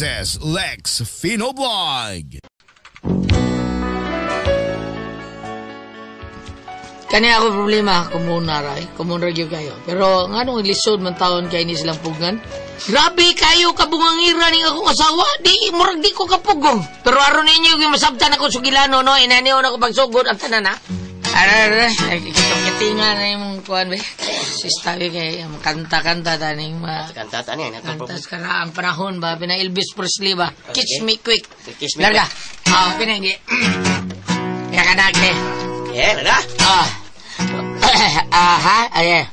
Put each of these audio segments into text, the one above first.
This is Lex Fino Vlog. Kani ako problema, kumuna ra, eh. Kumuna gyud kayo. Pero nganong lisod man taon kay ni silang pugan? Grabe kayo kabungangira ning akong asawa. Di murag di ko kapugong. Pero aron ninyo gyud masabtan ako sugilano no, inanion ako pagsugod ang tanan ha. Ara, kitinga na imong kuan be. Sista be kay kanta-kanta taning ma. Kanta tani na Kanta sa karaang panahon ba pina Elvis Presley ba? Kiss me quick. Kiss me. Larga. Ah, pinanggi. Ya kanake. Yeah, na. Ah. Aha, ayan.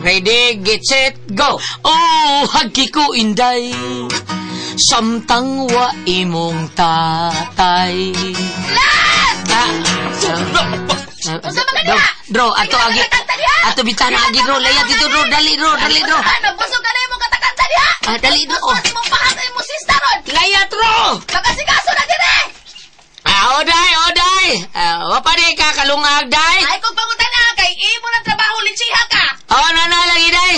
Ready, get set, go. Oh, hagi ko inday. Samtang wa imong tatay. Ah, Unsa man ka diha? Dro, ato agi. Ato bitana agi dro, layat dito dro, dali dro, dali dro. Ano, busog ka na imong katakanta diha? Ah, dali dro. Busog imong pahat imong sista ron. Layat dro. Magasikaso na dire. Ah, oday, oday. Ah, wa pa di ka kalungag day. Ay kung pangutana kay imo ng trabaho litsiha ka. Oh, na na lagi day.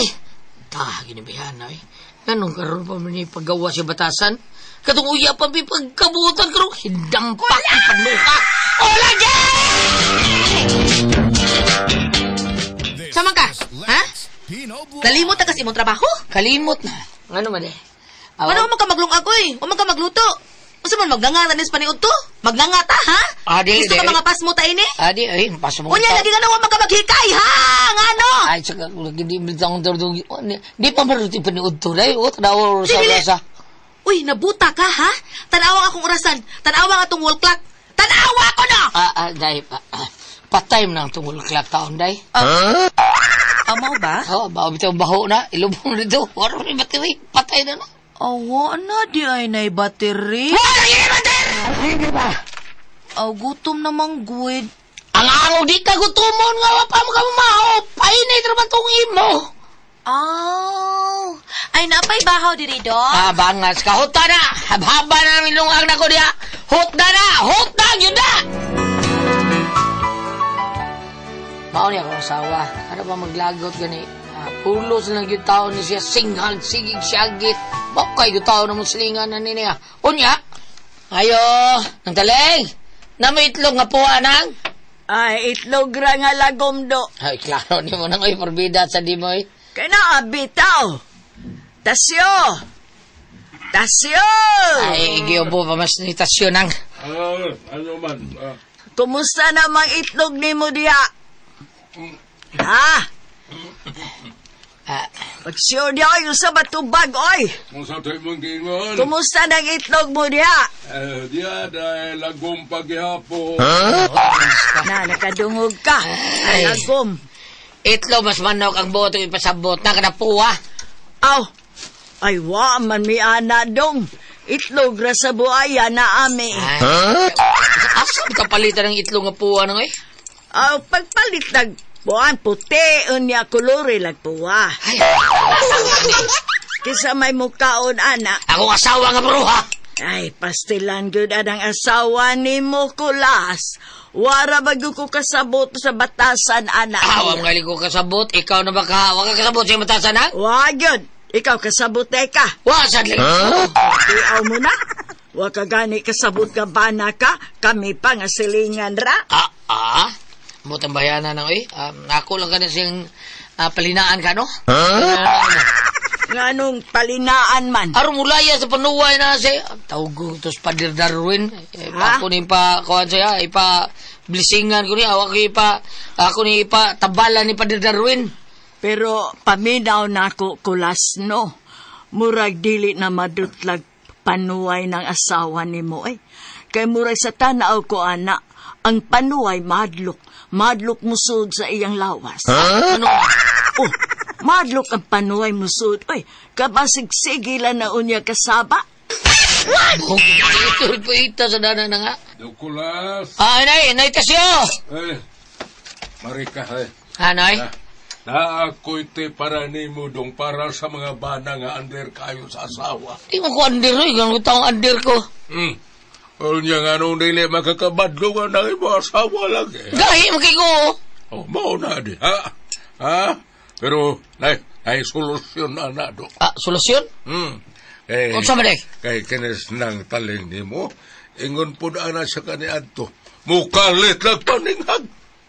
Ta, ginibihan na eh. Ganun karon pa man ni paggawa si batasan. Katong uya pa mi pagkabutan karon hidampak ang panuka. O lagi! This Sama ka? is Ha? Lex Pino Vlog. Kalimot na kasi imong trabaho. Kalimot na. Ngano man eh? Aw, Ano man ka maglungag oy? Wa man ka magluto. Unsa man magnanga ta nis paniud to? Magnanga ta ha? Ah, di, Gusto ka di. mga pasmo ta ini? Adi, ay, paso mo. Unya lagi nga wa man ka maghikay ha? Ngano? Ay, saka, lagi di bitang durdug. Di pa maruti paniud to, day. O, tanaw sa Di, dili. rasa. Uy, nabuta ka ha? Tanawang akong orasan. Tanawang atong wall clock. Tanawa ko no. Ah, ah, day, ah, ah, patay mo na ang tungol clock taon, day. Amaw ba? Oh, bawo bitaw baho na. Ilubong dito. Wala ni battery. Patay na na. Awa na di ay nay battery. Wala ni battery! Ba? Aw gutom namang guid. Ang araw di ka gutumon nga wa pa mo ka mao. Painit ra man tong imo. Aw, ay napay bahaw diri do. Ah, bangas ka. Huta na. Habhaba na ang ilungag na ko diha. Huta na. Huta gyud na. Mao niya akong asawa. Ano ba maglagot gani? Ah, pulos lang gyud taon ni siya singhag sigig siyagit. Mao kay gyud taon na muslingan na niya. Unya. Ayo, nang taling. Na may itlog nga puwa nang. Ay, itlog ra nga lagom do. Ay, klaro ni mo nang oy porbida sa di mo eh. Kay naa bitaw. Tasyo. Tasyo. Ay, giubo pa mas ni tasyo nang. Ah, ano man? Ah, Kumusta namang itlog nimo diha? Ha? Ah, Pagsyo diha oy usa ba tubag oy? kung sa tayo mong giingon. Kumusta nang itlog mo diha? Eh, diya dahil lagom paghihapon. Na nakadungog ka. Ay. Lagom. Itlog mas manok ang buot ang ipasabot na kada puwa. Aw. Ay wa man mi ana dong. Itlog ra sa buaya na ami. Huh? Asa ka palitan ng itlog nga puwa nang eh? Aw pagpalit nag buwan puti unya kolore lag puwa. Ay, Kisa may mukaon ana. ako asawa nga bruha. Ay, pastilan gud ang asawa ni mo kulas. Wara bago ko kasabot sa batasan, ana. Awa mga ko kasabot. Ikaw na baka. Wa ka kasabot sa batasan ha? Wa gyud. Ikaw kasabot ka. Wa sad lang. Iaw mo na. Wa ka gani kasabot ka bana ka. Kami pa nga silingan ra. Ah, ah. Mutang bayana nang eh. Ako lang kanin siyang palinaan ka no? Nga nung palinaan man. Aron mulaya sa panuway na siya. Tawag ko tos Padir Darwin. Eh, Ha? ako ni pa kuan siya, ipa blessingan ko ni awak ko ipa ako ni ipa tabala ni Padir Darwin. Pero paminaw na ako kulas no. Murag dili na madutlag panuway ng asawa nimo eh. Kay murag sa tanaw ko ana, ang panuway madlok. Madlok musud sa iyang lawas. Ano? Oh, madlok ang panuway musud. Oy, kabasig-sigilan na unya kasaba. What? Ito po ita sa dana na nga. Dukulas. Ah, nay, nay tasyo. Eh, Marika, eh. Ah, nay. Na ako'y te para nimo dong para sa mga bana nga under kayo sa asawa. Di mo ko under oy, ganun taong under ko. Hmm. Unya nga nung dili makakabadlo nga nang imo asawa lagi. Gahi mo kay ko. Oh, mao na di, ha? Ha? Pero, nay, nay solusyon na na do. Ah, solusyon? Hmm. Eh, Unsa man day? Kay kinis nang taling nimo, ingon pud ana sa kaniadto. Mukalit lang paninghag.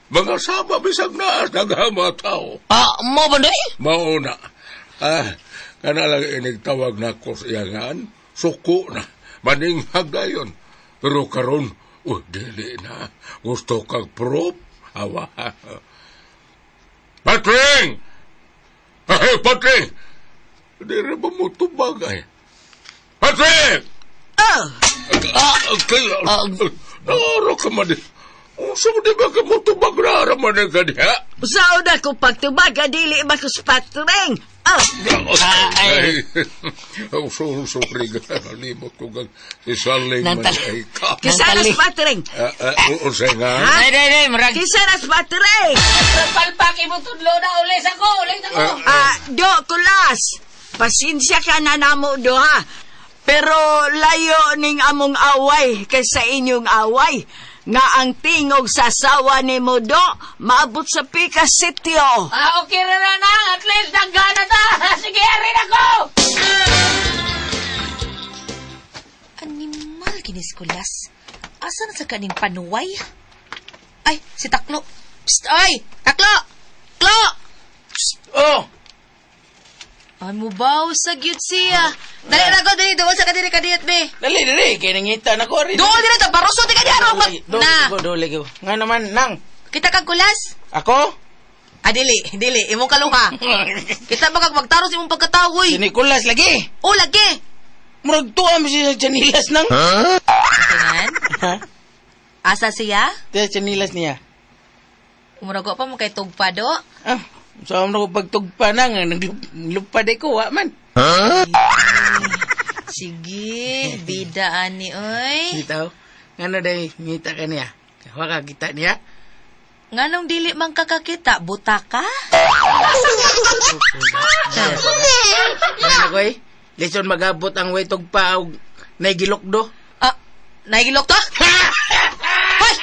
Mga sama bisag naas naghama tao. Ah, mo ba day? Mauna. Ah, kana lang inigtawag na ko sa iyangan, suko na, maninghag dayon. Pero karon, dili na. Gusto kag proof? Awa. Patring! Ay, Patring! Di rin ba mo tubag ay? Patring! Oh, Ah! Naro ka man. Unsa mo di ba ka mo tubag na araman ka diha? Sao na ko pagtubag, dili ba ko sa patring? Oh, Ay. Oh, sorry ka. Limot ko kang isaling man ay ka. Kisa na sa patring? Unsay nga? Day, day, day, murag. Kisa na sa patring? Palpak imo tudlo na ulit ako, ulit ako. Ah, do, kulas. Pasensya ka na namo do, ha? Pero layo ning among away kaysa inyong away. Nga ang tingog sa asawa ni mo do, maabot sa pikas sityo. Ah, okay na na nang. At least nanggana ta. Sige, arin ako! Animal kinis kulas. Asa na sa kaning panuway? Ay, si Taklo. Psst, ay! Taklo! Klo! Oh! Ay, mubaw sa gyud siya. Dali na ko, dali. Doon sa kadiri kadiyot, be. Dali, dali. Kaya nangita na ko rin. Doon dili, ta baruso di ka di araw. Na. Dole ko. Nga naman, nang. Kita kag kulas? Ako? Ah, dili, dili. Imong kaluha. Kita ba kag magtaros imong pagkatao, uy. Si Nicolas lagi. Oh, lagi. Murag tuwa mo siya sa chanilas nang. Tingnan. Ha? Asa siya? Tiya chanilas niya. Umurag pa mo kay tugpa do. Ah, so mo ko pagtugpa nang naglupad ko wa man. Sige, bida ani oy. Ngitaw. Ngano day ngita ka niya? Wa ka kita niya. Nganong dili man kakakita, buta ka? Ngano koy? Lison magabot ang way tugpa og naigilokdo. Ah, naigilok to? Hoy!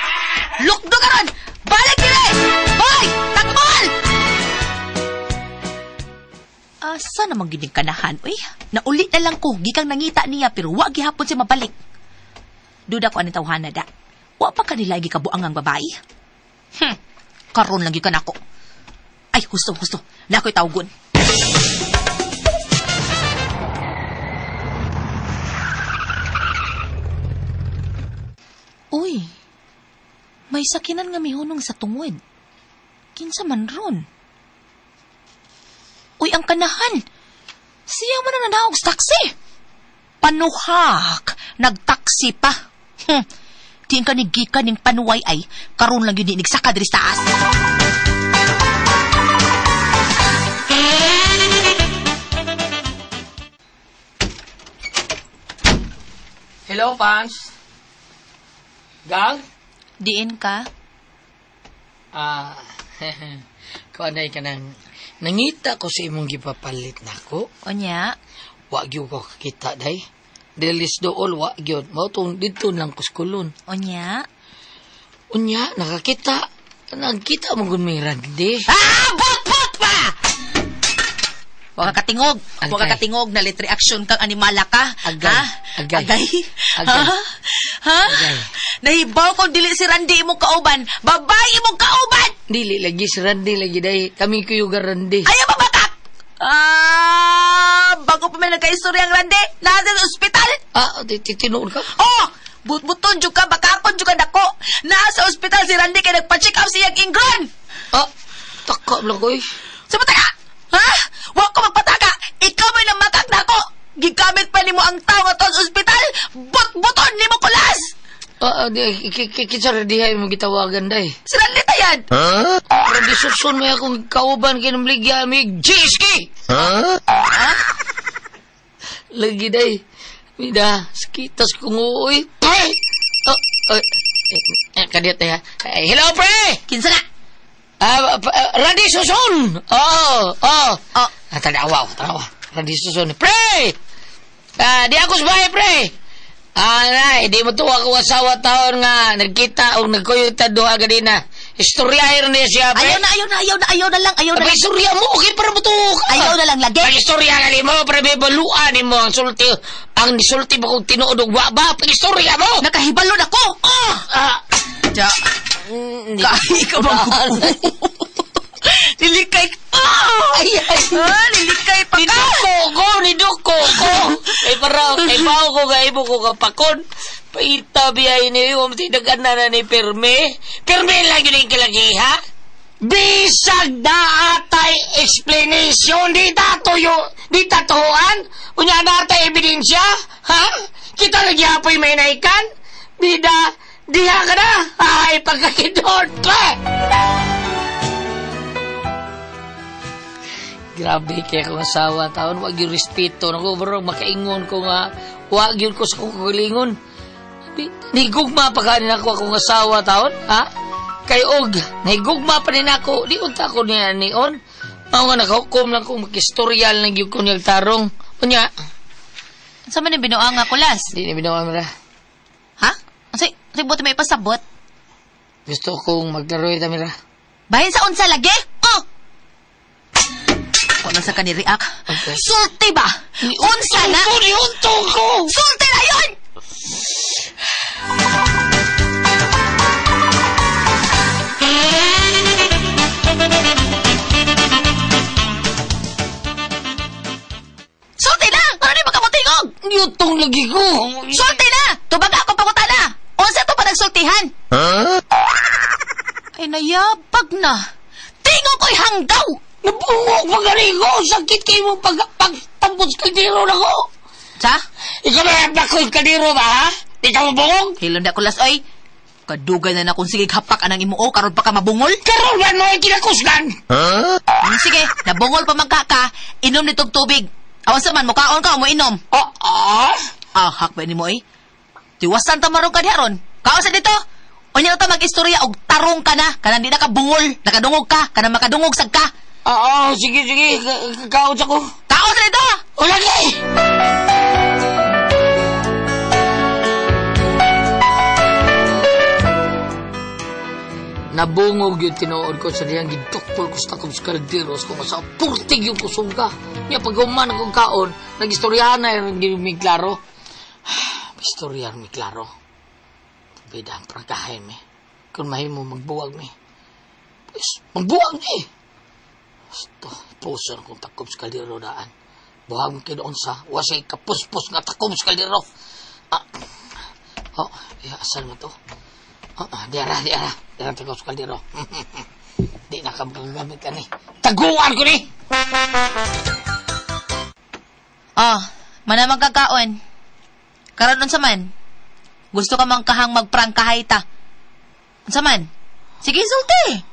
Lukdo karon! Balik dire! Hoy! Takbol! Asa namang gining kanahan, uy? Nauli na lang ko, gikang nangita niya, pero wa gihapon siya mabalik. Duda ko aning tawhana da. Wa pa kanila gikabuang ang babae. Karon lang gyud kanako. Ay, husto, husto. Na ako'y tawgon. Uy, may sakinan nga mihunong sa tungod. Kinsa man ron? Uy, ang kanahan. Siya man ang nanaog sa taxi. Panuhak, nagtaksi pa. Tiin ka ni gikan ning panuway ay, karon lang yun inigsaka diri sa taas. Hello, fans. Gang? Diin ka? Ah, kuanay ka nang nangita ko sa imong gipapalit nako. Onya? Wa gyud ko kakita day. Dilis dool wa gyud. Mao tong didto lang ko skulon. Onya? Unya nakakita. Nagkita mo gud may Randy. Ah! Bot-bot pa! Wa ka katingog. Wa ka Agay. katingog na lit reaction kang animala ka. Agay. Ha? Agay. Agay. Agay. Ha? Ha? Agay. Nahibaw kong dili si Randy imong kauban. Babay imong kauban! Dili lagi si Randy lagi day. Kami kuyuga Randy. Ayaw mabatak! Ah, bago pa may nagka-istorya ang Randy, nasa sa ospital. Ah, tinuod ka? Oh! Butbuton jud ka, bakakon jud ka dako. Nasa ospital si Randy kay nagpa-check up siyang ingron. Ah, taka lang ko eh. Sa pataka! Ha? Wa ko magpataka! Ikaw may namakak nako! Gigamit pa nimo ang tao nga sa ospital! But-buton nimo kulas! Ah, di, kinsa Randy ay mo gitawagan day. Si Randy tayan! Randy Susun may akong kauban kay namligya mig GSK! Huh? Lagi day. Mida, sakitas kong uoy. Pre! Oh, oh, eh, kadiyot na ya. Eh, hello, pre! Kinsa na? Ah, Randy Susun! Oo, oo. Oh. Ah, tanawa, tanawa. Randy Susun. Pre! Ah, di ako sa bahay, pre! Ah, nay, di mo to ako asawa taon nga nagkita o nagkuyot ta duha ganina. Istoryahin niya siya, be. Ayaw na, ayaw na, ayaw na, ayaw na lang, ayaw na Abay, lang. istorya mo, okay, para matuo ka. Ayaw na lang lagi. Pag-istorya ka mo, para may baluan ni mo ang sulti. Ang sulti mo kung tinuod og wa ba, pag-istorya mo! Nakahibalon ako. Ah! Ah! Ja. Kahi ka bang Nilikay. Ah! Ay, ay. Ah, nilikay pa ka. Niduko ko, niduko ko. Kay para, kay pao ko, kay mo ko kapakon. Paita biyay ni yung tinag-ana na ni Perme. Perme lang yun yung kalagi, ha? Bisag na atay explanation, di tatuyo, di tatuan, unya na atay ebidensya, ha? Kita lagi apoy may naikan? Bida, diha ka na, ay pagkakidot, eh! Grabe kay akong asawa taon, wag yung respeto nako bro, makaingon ko nga, wag yun ko sa kong kagalingon. Nigugma pa kanin ako akong asawa taon, ha? Kay og, nigugma pa rin ako, di unta ko niya nion. Mao nga nakahukom lang kong makistoryal ng gyud ko niyang tarong. Unya, Sa man yung binuang nga kulas? di na binuang ra. Ha? Unsay buti may ipasabot? Gusto kong maglaro ita mira. Bahin sa unsa lagi? Oh! Wala sa kaniriak. Okay. Sulti ba? Unsa na? Unto ni unto ko! Sulti na yun! Sulti na! Para di makamutingog! Yutong lagi ko! Sulti na! Tubaga ako pangutana! Unsa to pa nagsultihan? Huh? Ay, nayabag na! Tingog ko'y hanggaw! Nabungog pa gani ko! Sakit kayo mo pagtambot sa kaldero na ko! Sa? Ikaw ba bakod kaldero ba, ha? Di ka mabungog? Hilom na kulas, oy! Kadugay na na kung sige hapak anang imuo, karon pa ka mabungol? Karon ba mo ang kinakusgan? Sige, nabungol pa man ka ka, inom nitong tubig. Awan sa man, mukaon ka o mo inom. Ah, ah? Ah, hakbay ni mo, eh. Tiwasan ta marong ka diha ron. Kaon sa dito! Unya ta mag-istorya og tarong ka na. Kanang di na ka bungol, nakadungog ka, kanang makadungog sad ka. Ah, ah, sige, sige. Kaon sa ko. Kaon sa dito! Wala kay! Nabungog yung tinuod ko sa diyang gidukpol ko sa takong kalderos kung sa purtig yung kusuga. Niya pag human akong kaon, nag-istoryahan na yung may klaro. Istorya mi klaro. Bida ang prangkahay mi. Kung mahimo magbuwag mi. Pues, magbuwag mi! Ito, puso na kong takob sa kaldero daan. Buhag mo kinoon sa, wasay kapuspos nga takob sa kaldero. Ah, oh, asan mo to? Oh, diara, diara. Diara takob sa kaldero. Di na ka magagamit ka ni. Taguan ko ni! Ah, manamang kakaon. Karon unsa man? Gusto ka mang kahang magprangkahay ta. Unsa man? Sige, sulti.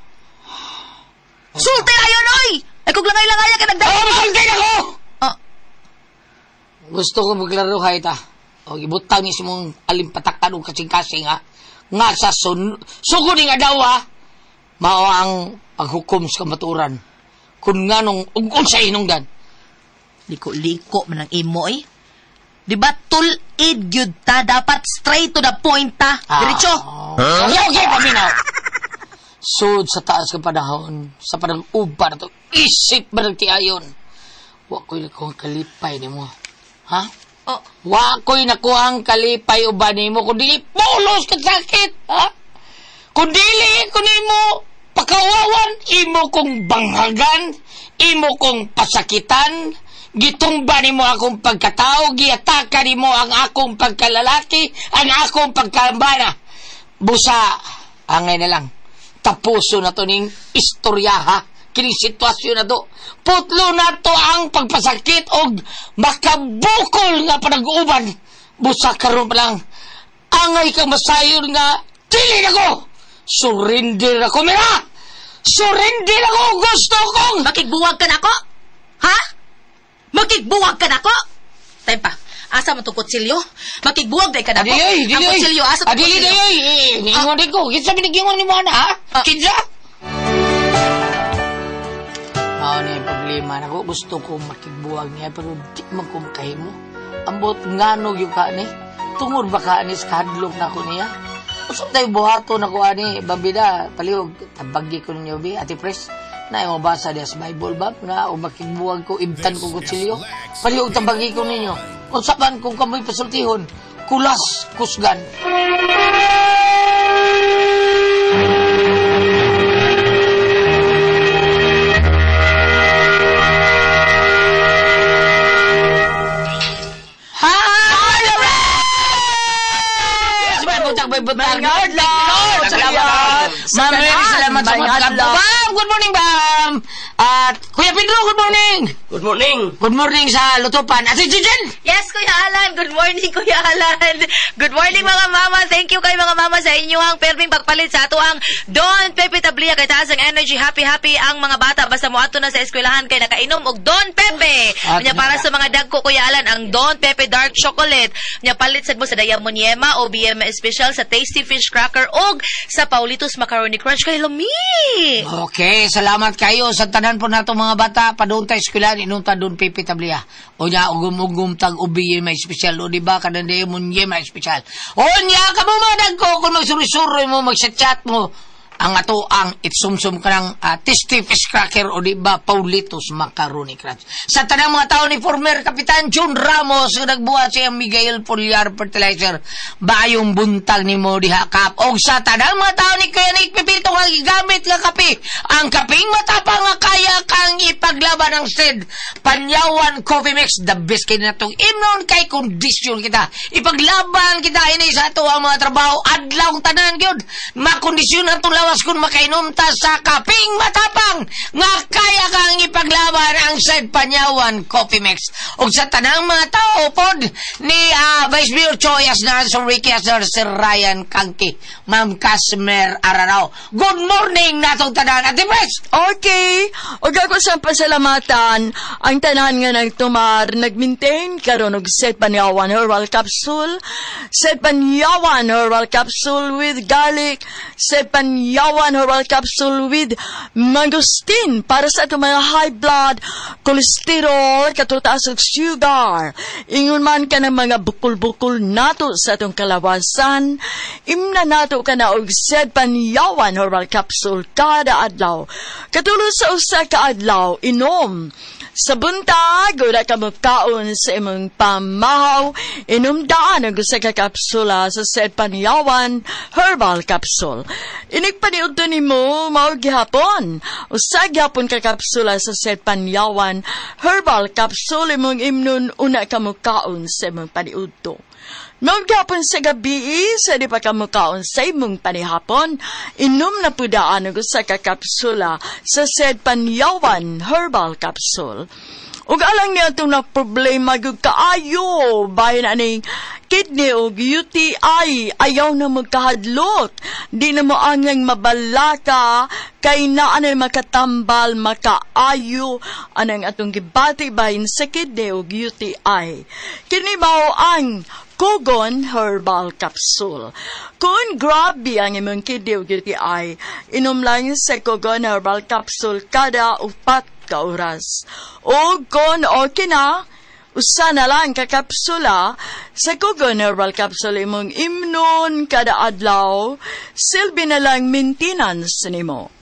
Sulti na yun, oy! Ay, kung langay-langay ka nagdala. Oh, masulti na ko! Ah. Gusto ko maglaro hay ta. O, ibutang ni mong alimpatakan o kasing-kasing, ha? Nga sa sugod nga daw, ha? Mao ang paghukom sa kamaturan. Kung nga nung ugong sa inungdan. Liko-liko man ang imo, eh. Di ba tulid gyud ta? Dapat straight to the point ta. Diretso. Ah. Okay, okay, paminaw. Sud sa taas ng panahon, sa panag-uba na to, isip ba ng tiayon? Wa ko'y nakuhang kalipay ni mo. Ha? Oh. Wa ko'y nakuhang kalipay uban ni mo, kundi pulos ka sakit. Ha? Kung dili ko nimo pakawawan, imo kong banghagan, imo kong pasakitan, gitumba nimo akong pagkatao, giataka nimo ang akong pagkalalaki, ang akong pagkambana. Busa, angay na lang. Tapuso na to ning istorya, ha? Kining sitwasyon na to. Putlo na to ang pagpasakit og makabukol nga panag-uban. Busa karon pa lang. Angay kang masayon nga, dili na ko! Surrender ako, mira! Surrender ako! Gusto kong! Makigbuwag ka na ako? Ha? Makigbuwag ka na ako? Time pa. Asa man itong kutsilyo? Makigbuwag day ka na ako? Adili, Ang kutsilyo, asa itong Adili, kutsilyo? dili, Ningon din ko. Kinsa binigingon ni mo, ana, ha? Ah. Kinsa? Mao na yung problema na ko. Gusto ko makigbuwag niya, pero di man ko makahimo. Ambot ngano yung ka ni. Tungod ba ka ni sa kahadlok na ko niya? Usap tayo buhato na ko ani, babida, palihog, tabagi ko ninyo, bi, Ate Pres, na yung mabasa diya sa Bible ba, na o makigbuwag ko, ibtan ko kutsilyo, palihog tabagi ko ninyo. Usapan kung kamoy pasultihon, kulas, kusgan. Lord! Salamat. Ma'am Mary, salamat sa mga kampo. Bam! Good morning, Bam! At Kuya Pedro, good morning! Good morning! Good morning sa Lutupan. Ate Jijin! Yes, Kuya Alan. Good morning, Kuya Alan. Good morning, mga mama. Thank you kay mga mama sa inyong perming pagpalit sa ato ang Don Pepe Tablia. Kay taas ang energy. Happy, happy ang mga bata. Basta moadto na sa eskwelahan kay nakainom og Don Pepe. Nya para sa mga dagko, Kuya Alan, ang Don Pepe Dark Chocolate. Nya palit sad mo sa Diamond Yema o BM Special sa Tasty Fish Cracker og sa Paulitos Macaroni Crunch kay lami. Okay, salamat kayo sa tanan po nato mga bata. Padung tayo eskwelahan, inunta Don Pepe Tablia. O nya, ugum-ugum tag ubi may espesyal. O di ba, kanang Diamond Yema espesyal. O nya, kamo mga dagko, kung magsuroy-suroy mo, magsa-chat mo, ang ato ang itsumsum ka ng Tasty Fish Cracker o di ba Paulitos Macaroni Crunch. Sa tanang mga tao ni former Kapitan Jun Ramos nga nagbuhat siya Miguel Poliar Fertilizer, bayong buntag ni mo diha kap. Og sa tanang mga tao ni Kuya Nick Pipito nga gigamit nga kape, ang kaping matapang nga kaya kang ipaglaban ang SED Panyawan Coffee Mix, the best kay natong imnon kay kondisyon kita. Ipaglaban kita ini sa ato ang mga trabaho adlaw tanan gyud. Makondisyon atong lawas kung makainom ta sa kaping matapang nga kaya kang ipaglaban ang SED Panyawan Coffee Mix. Og sa tanang mga tao pod ni Vice Mayor Choi Asnar, Sir Ricky Asnar, Sir Ryan Kangki, Ma'am Casmer Ararao. Good morning natong tanan. Ate Pres! Okay. Og ako sa pasalamatan, ang tanan nga nagtumar, nagmaintain karon og SED Panyawan Herbal Capsule, SED Panyawan Herbal Capsule with garlic, SED Panyawan Herbal Capsule with mangosteen para sa atong mga high blood, cholesterol, katutaas og sugar. Ingon man ka ng mga bukol-bukol nato sa atong kalawasan, imna nato ka na og SED Panyawan Herbal Capsule kada adlaw. Katulo sa usa ka adlaw, inom sa buntag, ura ka mukaon sa imong pamahaw, inom daan ang usa ka kapsula sa SED Panyawan Herbal Capsule. Inigpaniudto nimo mao gihapon. Usa gihapon ka kapsula sa SED Panyawan Herbal Capsule imong imnon una ka mukaon sa imong paniudto. Magyapon sa gabi, sa di pa kamukaon sa imong panihapon, inom na pudaan ang usa ka kapsula sa SED Panyawan Herbal Capsule. Ug alang niya itong na problema gyud kaayo, bahin aning kidney og UTI, ayaw na magkahadlok, di na mo angang mabalaka, kay naa na makatambal, makaayo, anang atong gibati bahin sa kidney og UTI. Kini mao ang Kogon Herbal Capsule. Kung grabe ang imong kidney og UTI, inom lang sa Kogon Herbal Capsule kada 4 ka oras. O kung okay na, usa na lang ka kapsula sa Kogon Herbal Capsule imong imnon kada adlaw, silbi na lang maintenance nimo.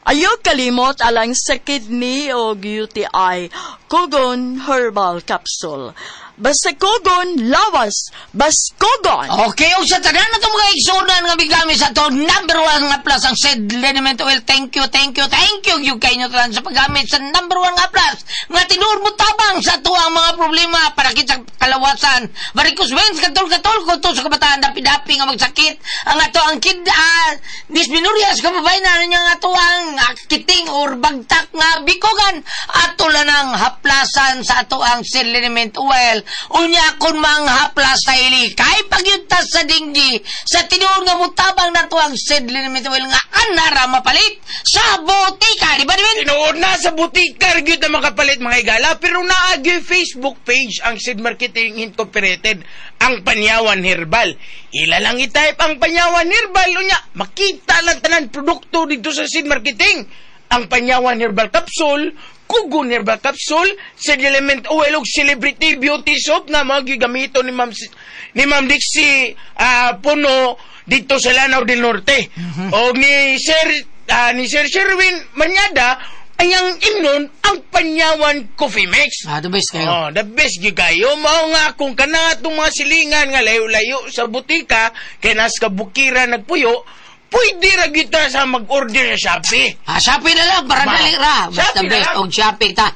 Ayaw kalimot alang sa kidney o UTI, Kogon Herbal Capsule. Basta Kogon, lawas, bas Kogon! Okay, og sa tanan na itong mga igsunan nga bigami sa to, number 1 nga plus ang SED Liniment Oil. Thank you, thank you, thank you. Yung kayo tanan sa paggamit sa number 1 nga plus nga tinuod mo tabang sa to ang mga problema para kita kalawasan. Varicose veins, katol-katol, kuto sa kabataan, dapi-dapi nga magsakit. Ang ato ang kid, dysmenorrhea sa kababae na niya nga ato ang kiting or bagtak nga bikogan. Ato lang ang haplasan sa ato ang SED Liniment Oil. Unya kun manghaplas sa ili kay pagyuntas sa dinggi sa tinuod nga mutabang nato ang SED Liniment Oil nga anara mapalit sa botika, di ba diba? Tinuod na sa butika gyud na makapalit mga higala, pero naa gyud Facebook page ang SED Marketing Incorporated, ang Panyawan Herbal. Ila lang i-type ang Panyawan Herbal, unya makita lang tanan produkto dito sa SED Marketing. Ang Panyawan Herbal Capsule, Kugon Herbal Capsule, Sediment Oil ug Celebrity Beauty Soap nga mga gigamito ni Ma'am Dixie Puno dito sa Lanao del Norte. O ni Sir Sherwin Manyada ay ang imnon ang Panyawan Coffee Mix. Ah, the best kayo. Oh, the best gyud kayo. Mao nga kung kana atong mga silingan nga layo-layo sa butika kay nas kabukiran nagpuyo, pwede ra gyud ta sa mag-order sa Shopee. Ah, Shopee na lang, para Ma, dali ra. Basta Shopee na best lang. og Shopee ta.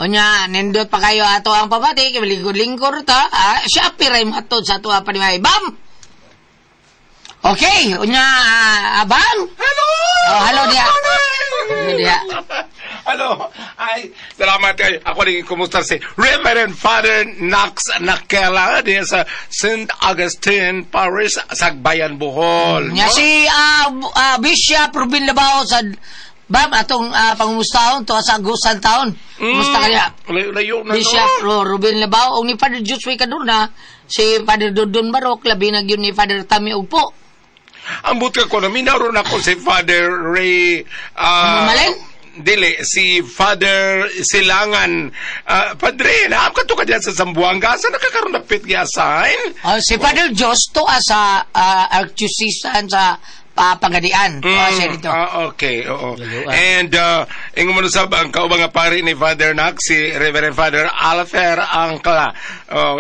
Unya, nindot pa kayo ato ang pabati, kay lingkod-lingkod ta. Ah, Shopee ra matod sa ato ang panimay. Bam! Okay, unya, Bam! Hello! Oh, hello diha. Hello diha. Hello. Ay, salamat kayo. Ako rin kumusta si Reverend Father Knox Nakela diya sa St. Augustine Parish, Sagbayan, Bohol. Nya si Bishop Ruben Labao sa Bam, atong pangumustahon to sa Agusan taon. Kumusta kaya? Layo-layo na, Bishop no? Ruben Labao og ni Father Joshua Cadorna, si Father Dodon Barok, labi na gyud ni Father Tami Ugpo. Ang buti ko na, minaroon ako si Father Ray... Mamaleng? Dili, si Father Silangan. Padre, naam ka to ka dyan sa Zamboanga. Saan nakakaroon na pit assign? Oh, si Father Jos to sa Archdiocese sa Pagadian. Oh, siya dito. Ah, okay, oo. And, ingon mo na sab, ang kaubang nga pari ni Father Knox, si Reverend Father Alfer Angkla. Oh,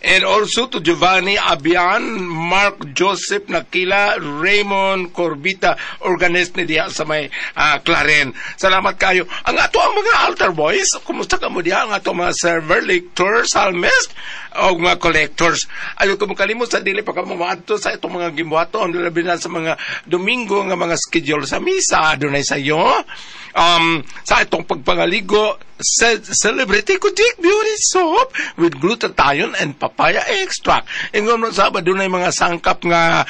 and also to Giovanni Abian, Mark Joseph Nakila, Raymond Corbita, organist ni diha sa may Claren. Salamat kayo. Ang ato ang mga altar boys, kumusta ka mo diha? Ang ato mga server, lector, psalmist, o mga collectors. Ayaw ko makalimot sa dili pa ka maadto sa itong mga gimbuhaton, labi na sa mga Domingo nga mga schedule sa misa, adunay sa iyo. Sa itong pagpangaligo, Celebrity Kutik Beauty Soap with glutathione and papaya extract. Ingon mo sa dunay mga sangkap nga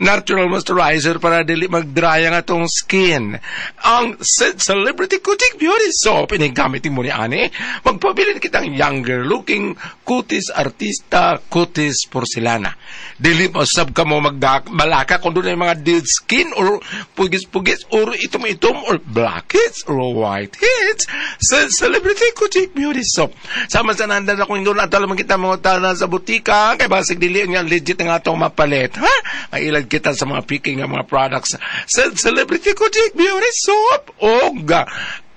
natural moisturizer para dili mag-dry ang atong skin. Ang Celebrity Kutik Beauty Soap ini gamitin mo ni ani, magpabilin kitang younger looking kutis artista, kutis porcelana. Dili mo sab ka mo magbalaka kung dunay mga dead skin or pugis-pugis or itom-itom or blackheads or whiteheads. Sa Celebrity Kutik Beauty Soap. Sama sa nandan ako ingon ato lamang kita mga tana sa butika kay basig dili nga legit ang atong mapalit. Ha? Mailad kita sa mga picking nga mga products. Sa Celebrity Kutik Beauty Soap og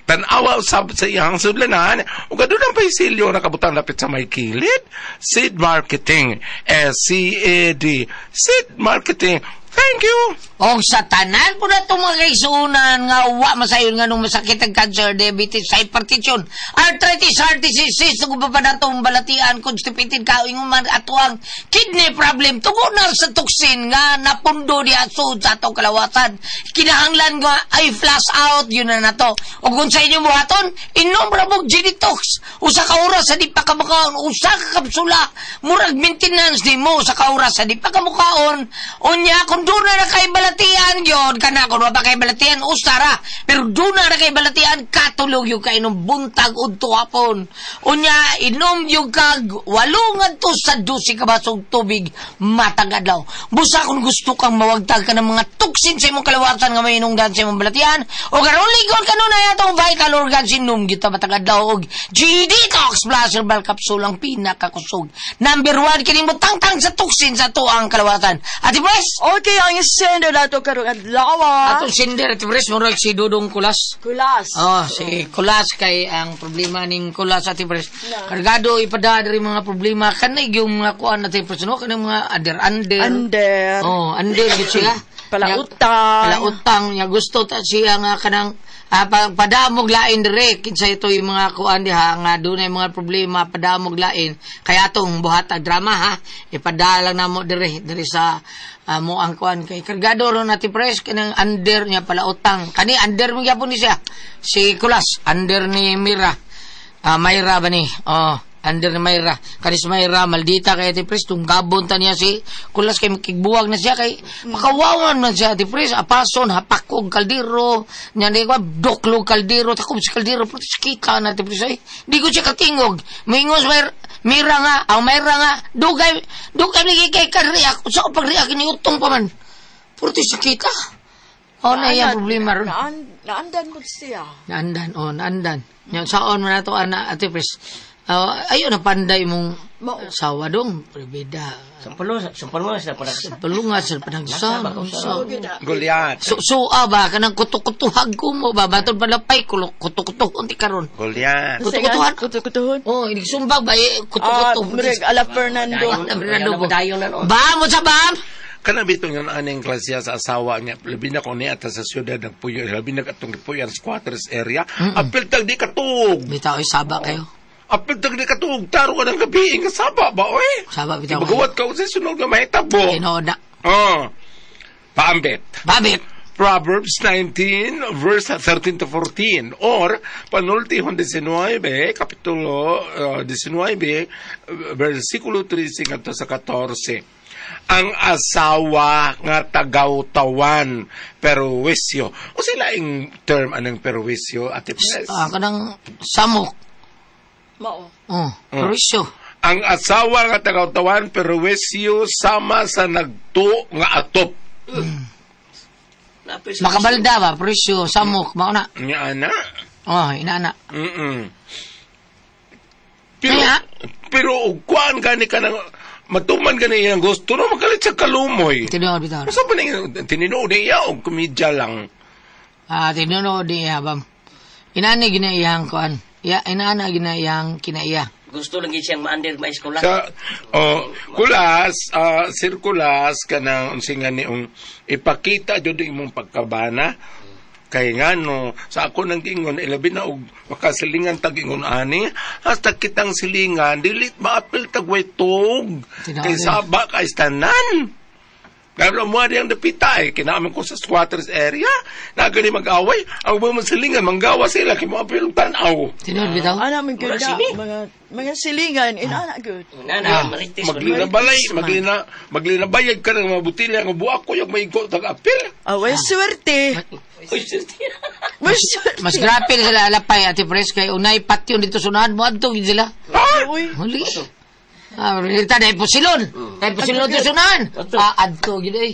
tan-awa usab sa iyang sudlanan ug aduna pay silyo nakabutang lapit sa may kilid. Seed Marketing, SCAD, Seed Marketing. Thank you. Og sa tanan po na itong mga kaigsuonan nga wa masayon nga nung masakit ang cancer, diabetes, hypertension, arthritis, heart disease, cyst, ug pa natong balatian, constipated ka, ingon man ato ang kidney problem, tugunan sa toxin nga napundo diha sud sa atong kalawasan. Kinahanglan nga ay flush out, yun na nato. Og kung sa inyo buhaton, inom ra mo Genetox. Usa ka oras sa di pa ka makaon, usa ka kapsula, murag maintenance nimo sa ka oras sa di pa ka mukaon. Unya kung duna na kay balatian yon kana kung wa pa kay balatian usara, pero duna na kay balatian katulog yung kainom buntag udto hapon. Unya inom yung kag 8 ngadto sa 12 ka basog tubig matag adlaw. Busa kung gusto kang mawagtag ka ng mga toxin sa imong kalawasan nga mainungdan sa imong balatian o karon ligon kanunay atong vital organs, inom gyud ta matag adlaw og G-Detox Plus Herbal Capsule, ang pinakakusog. Number 1 kini mo tangtang sa toxin sa tuang kalawasan. Ate Pres. Okay, ang sender nato karong adlaw. Atong sender, Ate Pres, murag si Dudong Kulas. Kulas. Oh, si Kulas kay ang problema ning Kulas, Ate Pres. Kargado ipada diri mga problema kanay yung mga kuan, Ate Pres, no, kanang mga under-under. Under. Oh, under gyud siya. Palautang. Palautang niya gusto ta siya nga kanang padamog lain dire kinsa ito yung mga kuan diha nga dunay mga problema, padamog lain kaya atong buhat ang drama ha, ipadala namo dire dire sa mo ang kuan kay kargado ron, Ate Pres, kanang under niya palautang kani under mo gyapon ni siya si Kulas, under ni Mira, Mayra ba ni, oh, under ni Mayra. Kani si Mayra maldita kay Ate Pres, tunggabon ta niya si Kulas kay makigbuwag na siya kay makawawan man siya, Ate Pres, apason hapakog kaldero nya di ko doklog kaldero takob sa kaldero pero kita na, Ate Pres, ay di ko siya katingog. Moingon si Mayra, Mira nga ang Mayra nga dugay dugay lagi kay ka-react sa pag-react ni utong pa man purti sakita. Oh, na iya problema ron. Naandan mo siya. Naandan, oh, naandan. Nya saon man nato ana Ate Pres. Ayo na panday mong sawa dong, pribida. Sampalo sa panagsa. Palunga sa panagsa. Goliath. Suа ba kanang kutukutuhag ko mo ba batod palapay kutukutuh unti karon. Goliath. Kutukutuhan. Kutukutuhon. Oh, inigsumbag ba eh, kutukutuh. Murag ala Fernando. Fernando. Bam, mo sa bam. Kana bitong yung aning klasya sa asawa niya, labi na kung niya sa siyudad nagpuyo, labi na katong gipuyo ang squatters area, apil tag di katug. Bitaw ay saba kayo. Apil tag di katug, taro ka ng gabi, nga saba ba, oy? Saba bitaw. Ibagawat ka sa sunod nga mahitabo. Tinuod na. Oh. Paambit. Paambit. Proverbs 19, verse 13 to 14, or panultihon 19, kapitulo 19, versikulo 13 ngadto sa 14. Ang asawa nga tagawtawan, perwisyo. O sila yung term anong perwisyo, Ate Pres? Kanang samok. Mao. Oh, perwisyo. Ang asawa nga tagawtawan, perwisyo, sama sa nagto nga atop. Makabalda ba? Perwisyo, samok, mao na. Nga ana. Oh, inaana. Pero kuan gani ka ng matuman ka na iyang gusto, no? Makalit sa kalumoy. Tinuod bitaw. Masa ba na tinuod niya o komedya lang? Tinuod niya, bam. Inaana ginaiyang kuan. Ya, inaana ginaiyang kinaiya. Gusto lang siyang maandir ma-eskwela. Sa, kulas, sir kulas, kanang unsi nga niong ipakita jud imong pagkabana. Kay ngano sa ako nang gingon ilabi na og makasilingan tag ingon ani hasta kitang silingan dili maapil tag way tug kay saba kay tanan. Gablo mo diyang dapita eh kinaaman ko sa squatters area na gani mag-away ang mga silingan manggawa sila kay moapil tan-aw. Tinuod bitaw. Ana man gyud mga silingan inana gyud. Inana marites. Maglinabalay, maglinabayag ka ng mga botelya nga buak ko yung maigo tag apil. Away swerte. Mas grabe na sila alapay Ate Pres kay unay patyon dito sunahan mo adto gid sila. Uy. Huli. Rilita dahil pusilon. Dahil pusilon dito sunahan. Adto gid ay.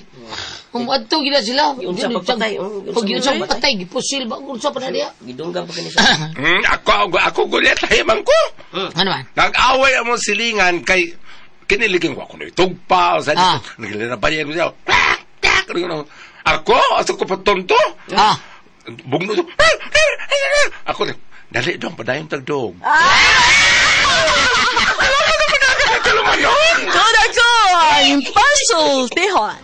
Adto gid sila. Unsa pagpatay? Pag unsa pagpatay gipusil ba unsa pa na diya? Gidunggan pa kini sa. Ako gulit hayaman ko. Ano man? Nag-away among silingan kay kiniligin ko ako na itugpa o sa naglinabayag ko siya. Ako asa ko patonto. Bugno to. Ako dali dong padayon tagdog. Kodako ang pasultihan.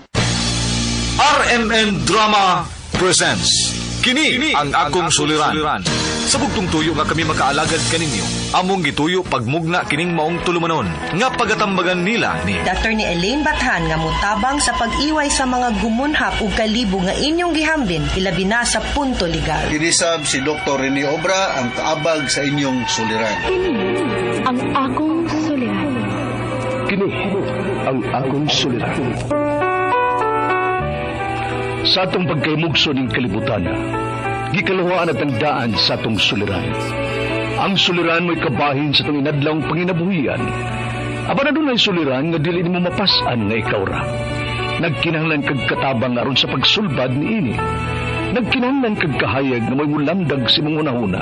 RMN Drama presents Kini ang akong suliran. Sa bugtong tuyo nga kami makaalagad kaninyo, among gituyo pagmugna kining maong tulumanon nga pagatambagan nila ni Dr. ni Elaine Bathan nga motabang sa pag-iway sa mga gumunhap ug kalibo nga inyong gihambin ilabi na sa punto legal. Kinisab si Dr. Rene Obra ang kaabag sa inyong suliran. Kini ang akong suliran. Kini ang akong suliran. Sa atong pagkaymugso ning kalibutan, gikaluhaan at ang daan sa atong suliran. Ang suliran mo'y kabahin sa itong inadlawng panginabuhian. Aba na dunay suliran nga dili nimo mapas-an nga ikaw ra. Nagkinahanglan kag katabang aron sa pagsulbad niini. Nagkinahanglan kag kahayag nga mo'y mulamdag sa imong hunahuna.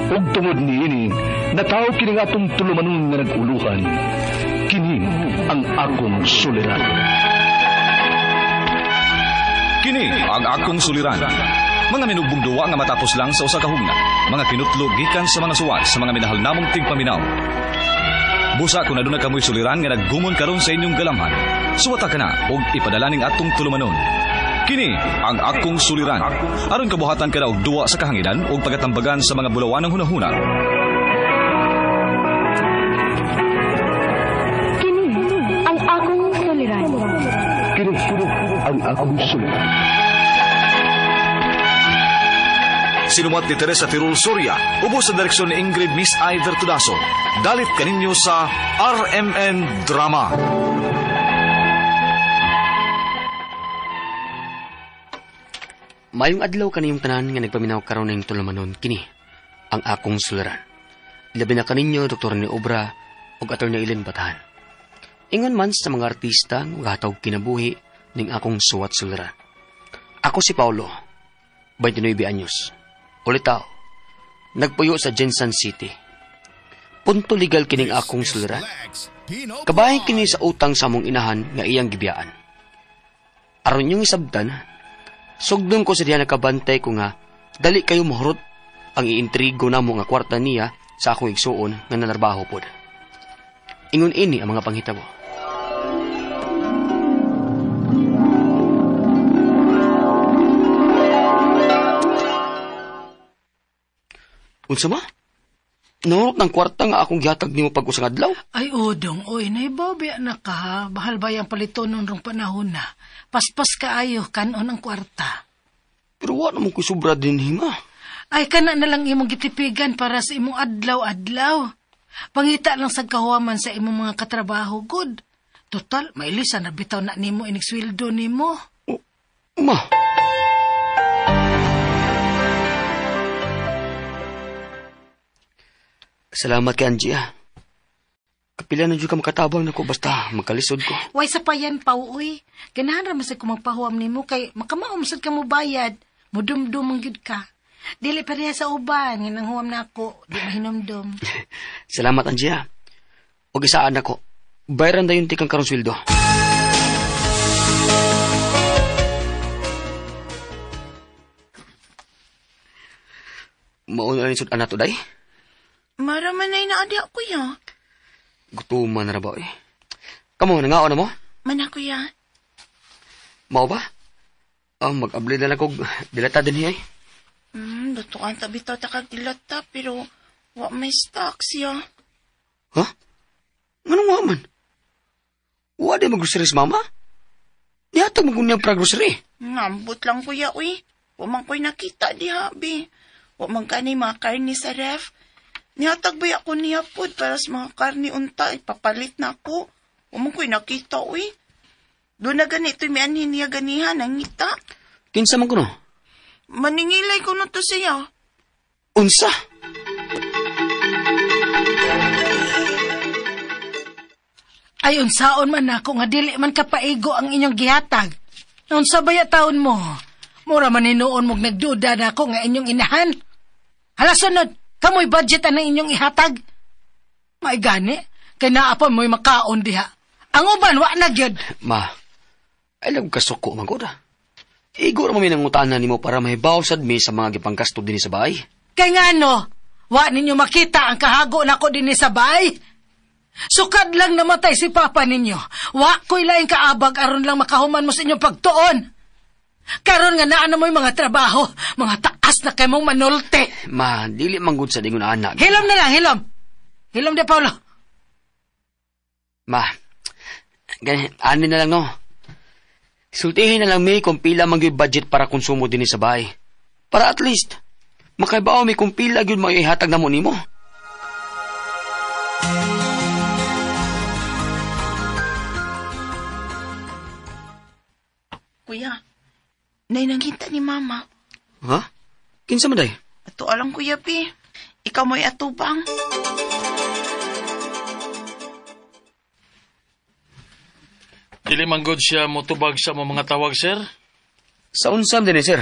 Ug tungod niini, nataw kini nga atong tulumanon nga nag-uluhan. Kini ang akong suliran. Kini ang akong suliran. Mga minugbong duwa nga matapos lang sa usa ka hugna. Mga kinutlo gikan sa mga suwat sa mga minahal namong tigpaminaw. Busa kung aduna kamoy suliran nga naggumon karon sa inyong galamhan. Suwata ka na og ipadala ning atong tulumanon. Kini ang akong suliran. Aron kabuhatan ka na og duwa sa kahanginan og pagatambagan sa mga bulawanang hunahuna. Kini ang akong suliran. Kini ang akong suliran. Sinumat ni Teresa Tirul Soria, ubos sa direksyon ni Ingrid Miss Iver Tudaso. Dalit kaninyo sa RMN Drama. Mayong adlaw kaniyong tanan nga nagpaminaw karon ning tulumanon kini ang akong suliran. Ilabi na kaninyo Dr. ni Obra ug Atty. Elaine Bathan. Ingon man sa mga artista nga hatag kinabuhi ning akong suwat suliran. Ako si Paulo. 29 anyos. Ulitaw, nagpuyo sa Jensen City. Punto legal kining akong suliran. Kabahin kini sa utang sa among inahan nga iyang gibiyaan. Aron yung isabtan, sugdon ko sa diha nakabantay ko nga dali kayo mahurot ang iintrigo namo nga kwarta niya sa akong igsuon nga nanarbaho pod. Ingon ini ang mga panghitabo. Unsa ma? Nahurot ng kwarta nga akong gihatag nimo pag usang adlaw? Ay, Odong, oy, naibaw biya na ka, ha? Bahal ba yung palitonon rong panahon na? Paspas kaayo, kanon ang kwarta. Pero wa naman ko'y sobra din, hima. Ay, kana na lang imong gitipigan para sa imong adlaw-adlaw. Pangita lang sa kahuaman sa imong mga katrabaho, good. Total, mailisa na bitaw na nimo inigsweldo nimo. Ma! Salamat kay Angie, ah. Kapila na dyan ka makatabang nako basta magkalisod ko. Way sa payan, Pau, uy. Ganahan ra man sad ko magpahuam nimo kay makamaom sad ka mo bayad. Mudumdum ang gyud ka. Dili pareha sa uban, nga nang huwam na ako, di mahinumdum. Salamat, Angie, ah. Og isaan ako. Bayaran dayon tikang karong sweldo. Mauna rin sud anak to, day. Mara man ay naadi ako ya. Gutuman na ba, eh. Kamo, nangaon na mo? Mana kuya. Mao ba? Mag-abli na lang kog dilata din hiya, eh. Lutuan tabi ta takag dilata, pero wa may stocks ya. Ha? Anong wa man? Wa di mag-grocery sa mama? Nihatag mo kunyang pra-grocery. Ngambot lang kuya, uy. Wa man ko'y nakita diha, bi. Wa man kanay mga karni sa ref. Nihatag ba ako niya pod para sa mga karni unta, ipapalit na ako. Wa man ko'y nakita, uy. Doon na ganito, may anhin niya ganihan, ang ngita. Kinsa man kuno? Maningilay ko na to siya. Unsa? Ay, unsaon man ako nga dili man kapaigo ang inyong gihatag. Unsa baya taon mo? Mura man hinuon mong nagduda na ako nga inyong inahan. Hala sunod, kamoy budget ang inyong ihatag. Maigani, kay naa pa mo'y makaon diha. Ang uban, wa na gyud. Ma, ay lang kasuko man gud. Igo ra mo minangutana nimo para mahibaw sad mi sa mga gipanggasto dinhi sa bahay. Kay ngano, wa ninyo makita ang kahago nako dinhi sa bahay. Sukad lang namatay si papa ninyo. Wa ko'y laing kaabag aron lang makahuman mo sa inyong pagtuon. Karon nga naa na mo'y mga trabaho, mga taas na kay mong manulte. Ma, dili man gud sa dingon anak. Hilom na lang, hilom. Hilom de Paulo. Ma, gani, ani na lang no. Sultihin na lang mi kung pila man gyud budget para konsumo dinhi sa bahay. Para at least makaibaw mi kung pila gyud maihatag namo nimo. Kuya, nay nangita ni mama. Ha? Kinsa man day? Ato alang kuya pi. Ikaw mo'y atubang. Dili man gud siya motubag sa mga tawag, sir? Sa unsam din eh, sir.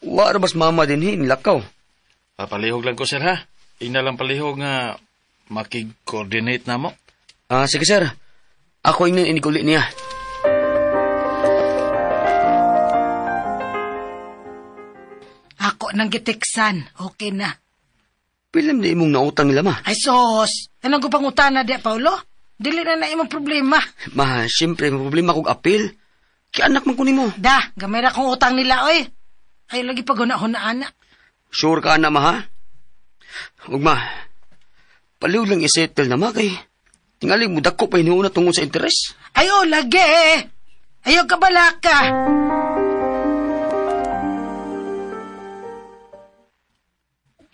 Wa ra bas mama din hin lakaw. Papalihog lang ko, sir, ha? Ina lang palihog nga makig-coordinate na mo. Sige, sir. Ako ingnon iniguli niya. Ako nang gitiksan. Okay na. Pilam na imong nautang nila, ma. Ay, sos. Anong gupangutana diya, Paulo? Dili na na imong problema. Ma, siyempre, may problema kog apil. Kaya anak man ko nimo. Da, gamay ra kong utang nila, oy. Ay, lagi pag huna-huna, anak. Sure ka na, ma, ha? Huwag, ma. Paliw lang isettle na, ma, kay tingali mo dako pa hinuuna tungod sa interes. Ay, oh, lagi, eh. Ayaw ka balaka.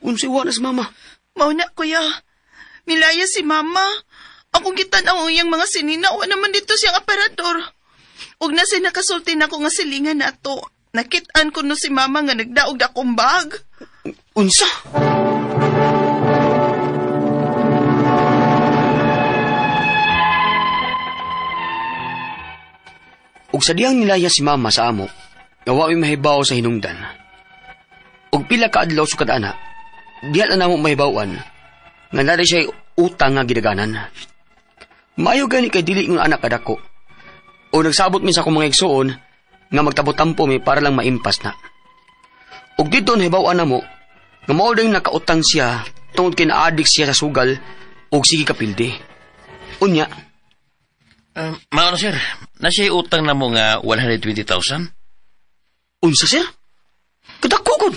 Unsay wa na si mama? Mao na, kuya. Milaya si mama. Akong gitan-aw ang iyang mga sinina, wa naman dito siyang aparador. Ug na siya nakasulti na ko nga silingan na to. Nakit-an ko no si mama nga nagdaog akong bag. Unsa? Ug sa diyang nilaya si mama sa amo, nga wa mi mahibaw sa hinungdan. Og pila ka adlaw sukad ana, diha na namo mahibaw-an nga naa siya utang nga gidaganan. Maayo gani kay dili ingon anak kadako. O nagsabot mi sa akong mga igsuon nga magtabo-tampo mi para lang maimpas na. Og didto nahibaw-an namo nga mao ding nakautang siya tungod kay naadik siya sa sugal og sige kapildi. Unya. Mao na sir, na siya utang na mo nga 120,000? Unsa sir? Kadako gud.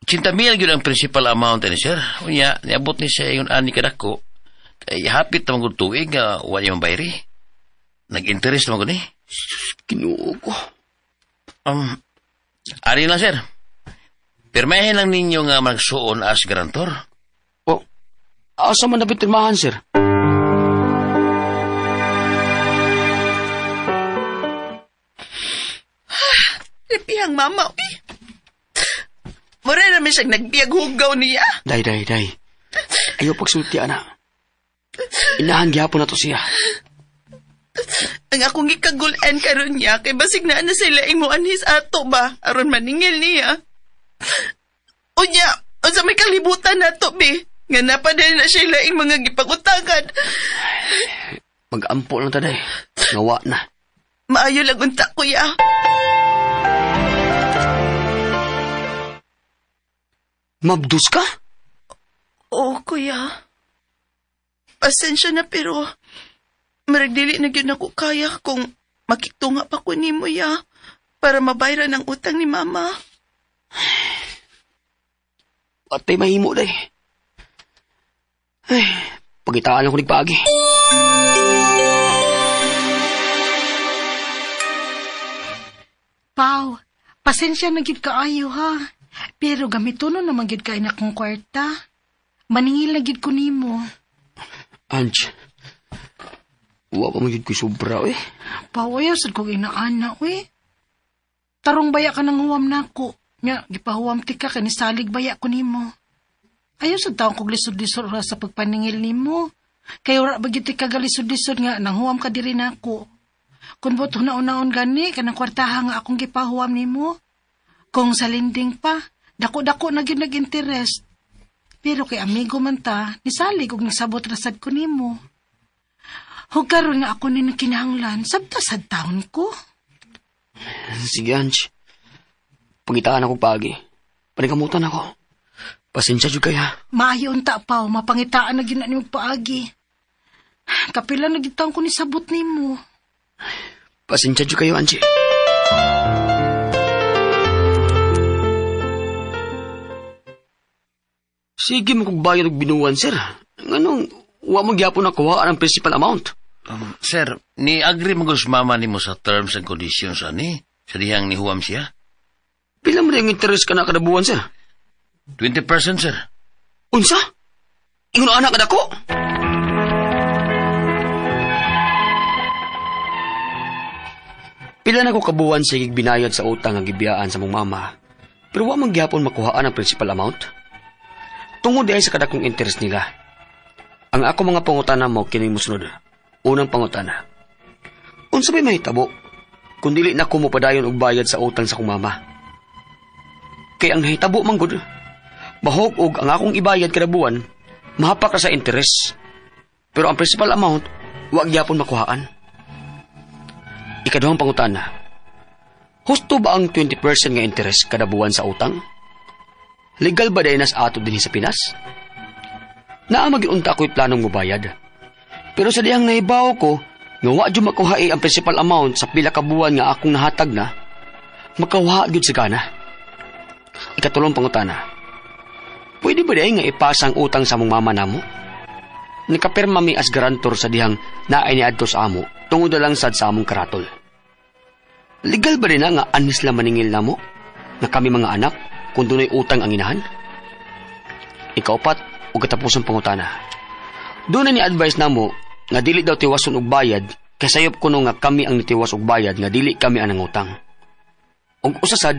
80,000 gyud ang principal amount ni sir. Unya, niabot ni siya ingon ani kadako. Kay hapit na man gud tuig nga wa niya mabayri. Nag-interest naman gud ni. Ginoo ko. Ari lang sir. Pirmahin lang ninyo nga magsuon as garantor. Oh, asa man dapat pirmahan sir? Repihang mama, uy. Mura naman siyang nagbiag hugaw niya. Day, day, day. Ayaw pagsulti, ana. Inahan gihapon na to siya. Ang akong gikagulan karon niya, kay basig na na sila imuanhis ato ba? Aron maningil niya. Unya, unsa may kalibutan na to, be? Nga napadali na sila ing mga gipagutagan. Mag-ampo lang taday. Ngawa na. Maayo lang unta, kuya. Mabdus ka? Oo, kuya. Pasensya na pero maragdili na gyud nako kaya kung makitunga pa ko nimo ya para mabayran ang utang ni mama. Atay mahimo day. Ay, pagitaan ako nagpaagi. Pau, pasensya na gyud kaayo ha. Pero gamitono naman gyud kay na akong kwarta. Maningil na gyud ko nimo. Ange, wa pa man gyud ko'y sobra eh. Pau, ayaw sad kong inaana eh. Tarong baya ka ng huwam nako. Nya, gipahuwam ti ka kay nisalig baya ko nimo. Ayaw sad taong kog lisod-lisod ra sa pagpaningil nimo. Kay ora ba gyud ti kagalisod-lisod nga nanghuwam ka diri nako. Kun buot hunaon-naon gani kanang kwartaha nga akong gipahuwam nimo. Kung sa lending pa, dako-dako na gyud nag-interest. Pero kay amigo man ta, nisalig og nisabot ra sad ko nimo. Hug karon nga ako ni kinahanglan, sabta sad taon ko. Sige, Ange. Pangitaan ako paagi. Panikamutan ako. Pasensya jud kaya. Maayo unta pa, mapangitaan na gyud na nimo paagi. Kapila na gyud taon ko nisabot nimo. Pasensya jud kayo, Angie. Sige mo kong bayad og binuwan, sir. Nganong wa mo gyapon nakuha ang principal amount? Sir, ni-agree mo sa mama nimo sa terms and conditions ani sa dihang nihuwam siya? Pila mo rin ang interest ka na kada buwan, sir? 20%, sir. Unsa? Ingon anak kada ko? Pila na ko kabuwan sa binayad sa utang ang gibiyaan sa mong mama. Pero wa man gyapon makuhaan ang principal amount. Tungod diay sa kadakong interest nila. Ang ako mga pangutana mo kini mosunod. Unang pangutana. Unsa may mahitabo kung dili na ko mopadayon og bayad sa utang sa akong mama? Kay ang nahitabo man gud, bahog og ang akong ibayad kada buwan, mahapak ra sa interest. Pero ang principal amount wa gyapon makuhaan. Ikaduhang pangutana. Husto ba ang 20% nga interest kada buwan sa utang? Legal ba dahil nas ato dinhi sa Pinas? Naa magiunta ako'y planong mubayad. Pero sa dihang nahibaw ko, nga wa jud makuha ang principal amount sa pila ka buwan nga akong nahatag na, makawa gyud sa gana. Ikatulong pangutana. Pwede ba dahil nga ipasa ang utang sa among mama namo? Nakapirma mi as garantor sa dihang naay niadto sa amo tungod na lang sad sa among karatol. Legal ba din na nga anis lang maningil namo na kami mga anak kung dunay utang ang inahan? Ikaupat o katapusang pangutana. Doon na ni-advise namo nga dili daw tiwason og bayad kay sayop kuno nga kami ang nitiwas og bayad nga dili kami ang nangutang. Og usasad,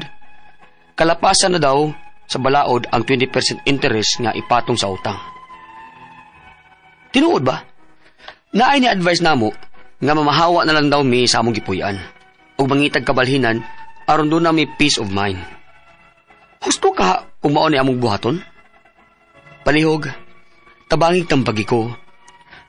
kalapasan na daw sa balaod ang 20% interest nga ipatong sa utang. Tinuod ba? Naay ni-advise namo nga mamahawa na lang daw mi sa among gipuy-an ug mangitag kabalhinan aron doon na mi peace of mind. Husto ka kung mao ni among buhaton? Palihog, tabangig tambagi ko.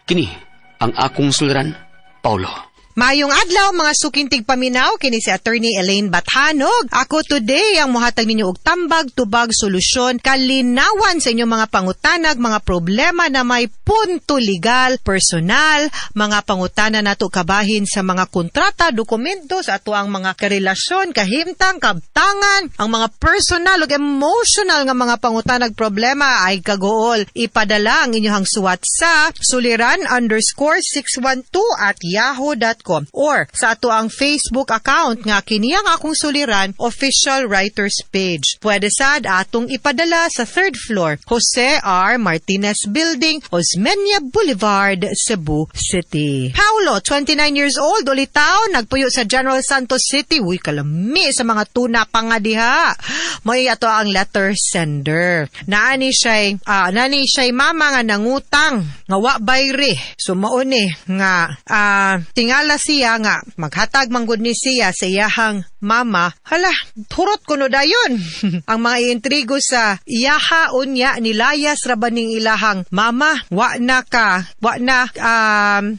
Kini ang akong suliran, Paulo. Maayong adlaw mga suking tigpaminaw, kini si Attorney Elaine Bathanog. Ako today ang muhatag ninyo og tambag, tubag, solusyon, kalinawan sa inyong mga pangutanag, mga problema na may punto legal, personal, mga pangutana nato kabahin sa mga kontrata, dokumento sa ato ang mga karelasyon, kahimtang, kabtangan, ang mga personal ug emotional nga mga pangutanag problema ay kagool. Ipadala ang inyong suwat sa suliran_612@yahoo.com or sa ato ang Facebook account nga kini ang akong suliran official writers page. Pwede sad atong ipadala sa third floor, Jose R. Martinez Building, Osmeña Boulevard, Cebu City. Paulo, 29 years old, ulitaw, nagpuyo sa General Santos City. Uy, kalami sa mga tuna pa nga diha. May ato ang letter sender. Naani siya'y mama nga nangutang, nga wa bayri. So mao ni nga tingala siya nga maghatag manggod ni siya sa iyahang mama. Hala, turot kuno dayon. Ang mga intrigo sa iyaha unya nilayas ra ba ning ilahang mama, wa na ka, wa na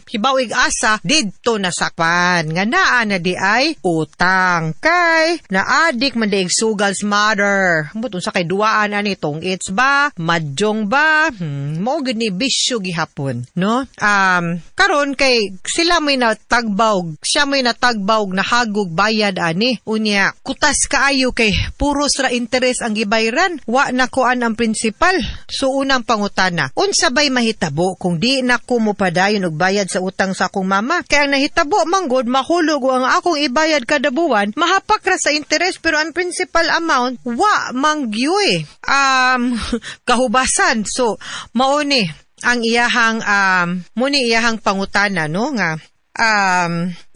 hibaw ig asa didto nasakpan nga naa na di ay utang kay naadik man diig sugal's mother. Ambot unsa kay duaan ani tong it's ba, madjong ba, mao gid ni bisyo gihapon, no? Karon kay sila may natagbaw, siya may natagbaw nahagog bayad ani. Unya, kutas kaayo kay puros ra interes ang gibayran, wa na kuan ang principal. So unang pangutana, unsa bay mahitabo kung di na ko mopadayon og bayad sa utang sa akong mama? Kay ang nahitabo manggod mahulog ang akong ibayad kada buwan, mahapak ra sa interes pero ang principal amount wa manggyuy. Kahubasan. So mao ni ang iyahang muni iyahang pangutana, no, nga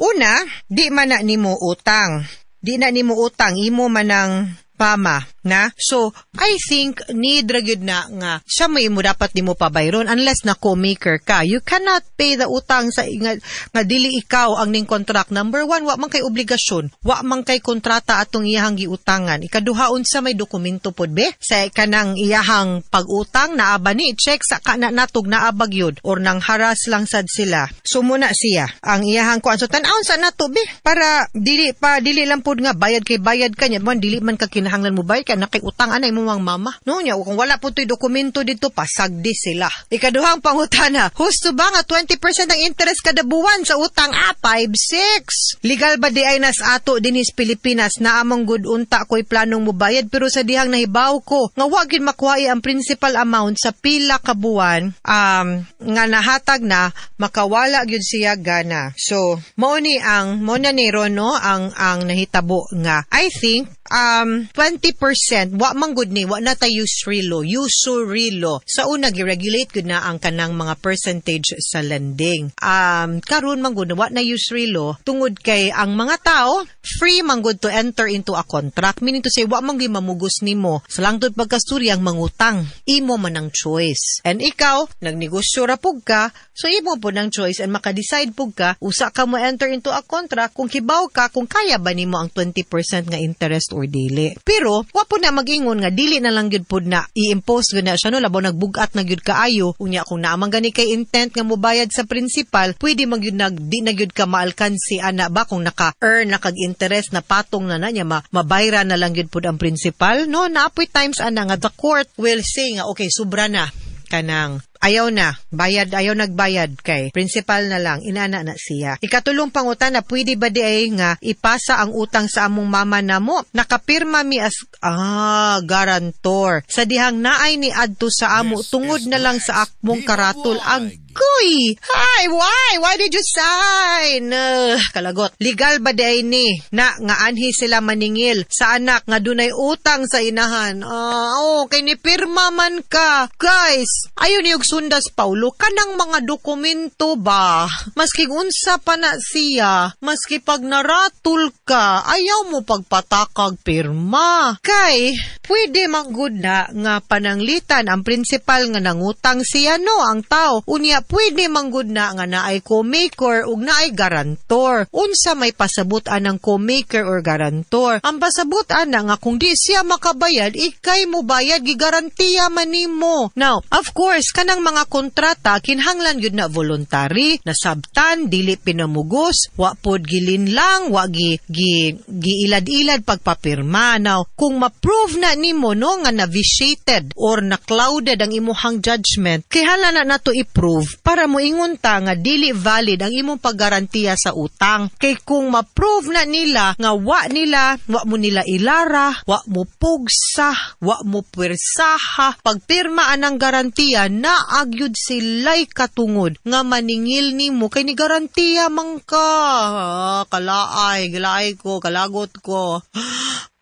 una, di man na nimo utang. Di na nimo utang, imo manang pama, na? So, I think need ra gyud na nga siya may imo dapat nimo pabayron unless na co-maker ka. You cannot pay the utang sa nga dili ikaw ang ning contract. Number one, wa man kay obligasyon, wa man kay kontrata atong iyahang giutangan. Ikaduha, unsa may dokumento pod be sa kanang iyahang pag-utang naa ba ni check sa kana natog naa ba gyud or nang haras lang sad sila. So muna siya ang iyahang kuan. So tan-awon sa nato be para dili pa dili lang pod nga bayad kay bayad kanya man dili man ka kinahanglan mo bayad kay nakay utang anay mo mang mama. No nya kung wala po to'y dokumento dito pasagdi sila. Ikaduhang pangutana, husto ba nga 20% ang interest kada buwan sa utang? 5-6. Legal ba di ay nas ato dinhis Pilipinas na among good unta ko'y planong mubayad pero sa dihang nahibaw ko nga wa gyud makuha ang principal amount sa pila ka buwan nga nahatag na makawala gyud siya gana. So mao ni ang mo na ni ron, no, ang nahitabo nga I think 20% wa man gud ni wa na tay usury law. Sa una gi-regulate gud na ang kanang mga percentage sa lending. Karon man gud wa na usury law tungod kay ang mga tao free man gud to enter into a contract, meaning to say wa man gyud mamugos nimo sa langtod pagkasturyang mangutang, imo man ang choice. And ikaw nagnegosyo ra pug ka, so imo pud ang choice and maka-decide pug ka usa ka mo enter into a contract kung kibaw ka kung kaya ba nimo ang 20% nga interest or dili. Pero wa po na mag-ingon nga dili na lang gyud pud na i-impose gyud na siya, no, labaw nagbugat na gyud kaayo. Unya kung naamang gani kay intent nga mobayad sa principal, pwede man gyud nag di na gyud ka maalkansi ana ba kung naka-earn na kag interest na patong na na niya mabayra na lang gyud pud ang principal, no. Naapoy times ana nga the court will say nga okay, sobra na kanang ayaw na, bayad, ayaw nagbayad kay principal na lang, inana na siya. Ikatulong pangutana, pwede ba di ay nga ipasa ang utang sa among mama namo? Nakapirma mi as garantor. Sa dihang naay ni adto sa amo, tungod na lang sa akmong karatol. Agoy! Hi, why? Why did you sign? Kalagot. Legal ba di ay ni na nga anhi sila maningil sa anak nga dunay utang sa inahan? Okay, ni pirma man ka. Guys, ayo ni sundas Paulo, kanang mga dokumento ba? Maski unsa pa na siya, maski pag naratul ka, ayaw mo pagpatakag pirma. Kay, pwede manggod na nga pananglitan ang prinsipal nga nangutang siya, no, ang tao. Unya, pwede manggod na nga naay co-maker ug naay garantor. Unsa may pasabot anang co-maker or garantor? Ang pasabot ana nga kung di siya makabayad, ikay mo bayad, gigarantiya man nimo. Now, of course, kanang mga kontrata kinahanglan gyud na voluntary, nasabtan, dili pinamugos, wa pod gilinlang, wa gi giilad-ilad pagpapirma. Now, kung ma-prove na nimo no nga na vitiated or na clouded ang imuhang judgment, kinahanglan na nato i-prove para moingon ta nga dili valid ang imong paggarantiya sa utang. Kay kung ma-prove na nila nga wa mo nila ilara, wa mo pugsa, wa mo puwersaha, pagpirma anang garantiya, naagyud sila'y katungod nga maningil nimo kay ni garantiya man ka. Kalaay, gilaay ko, kalagot ko.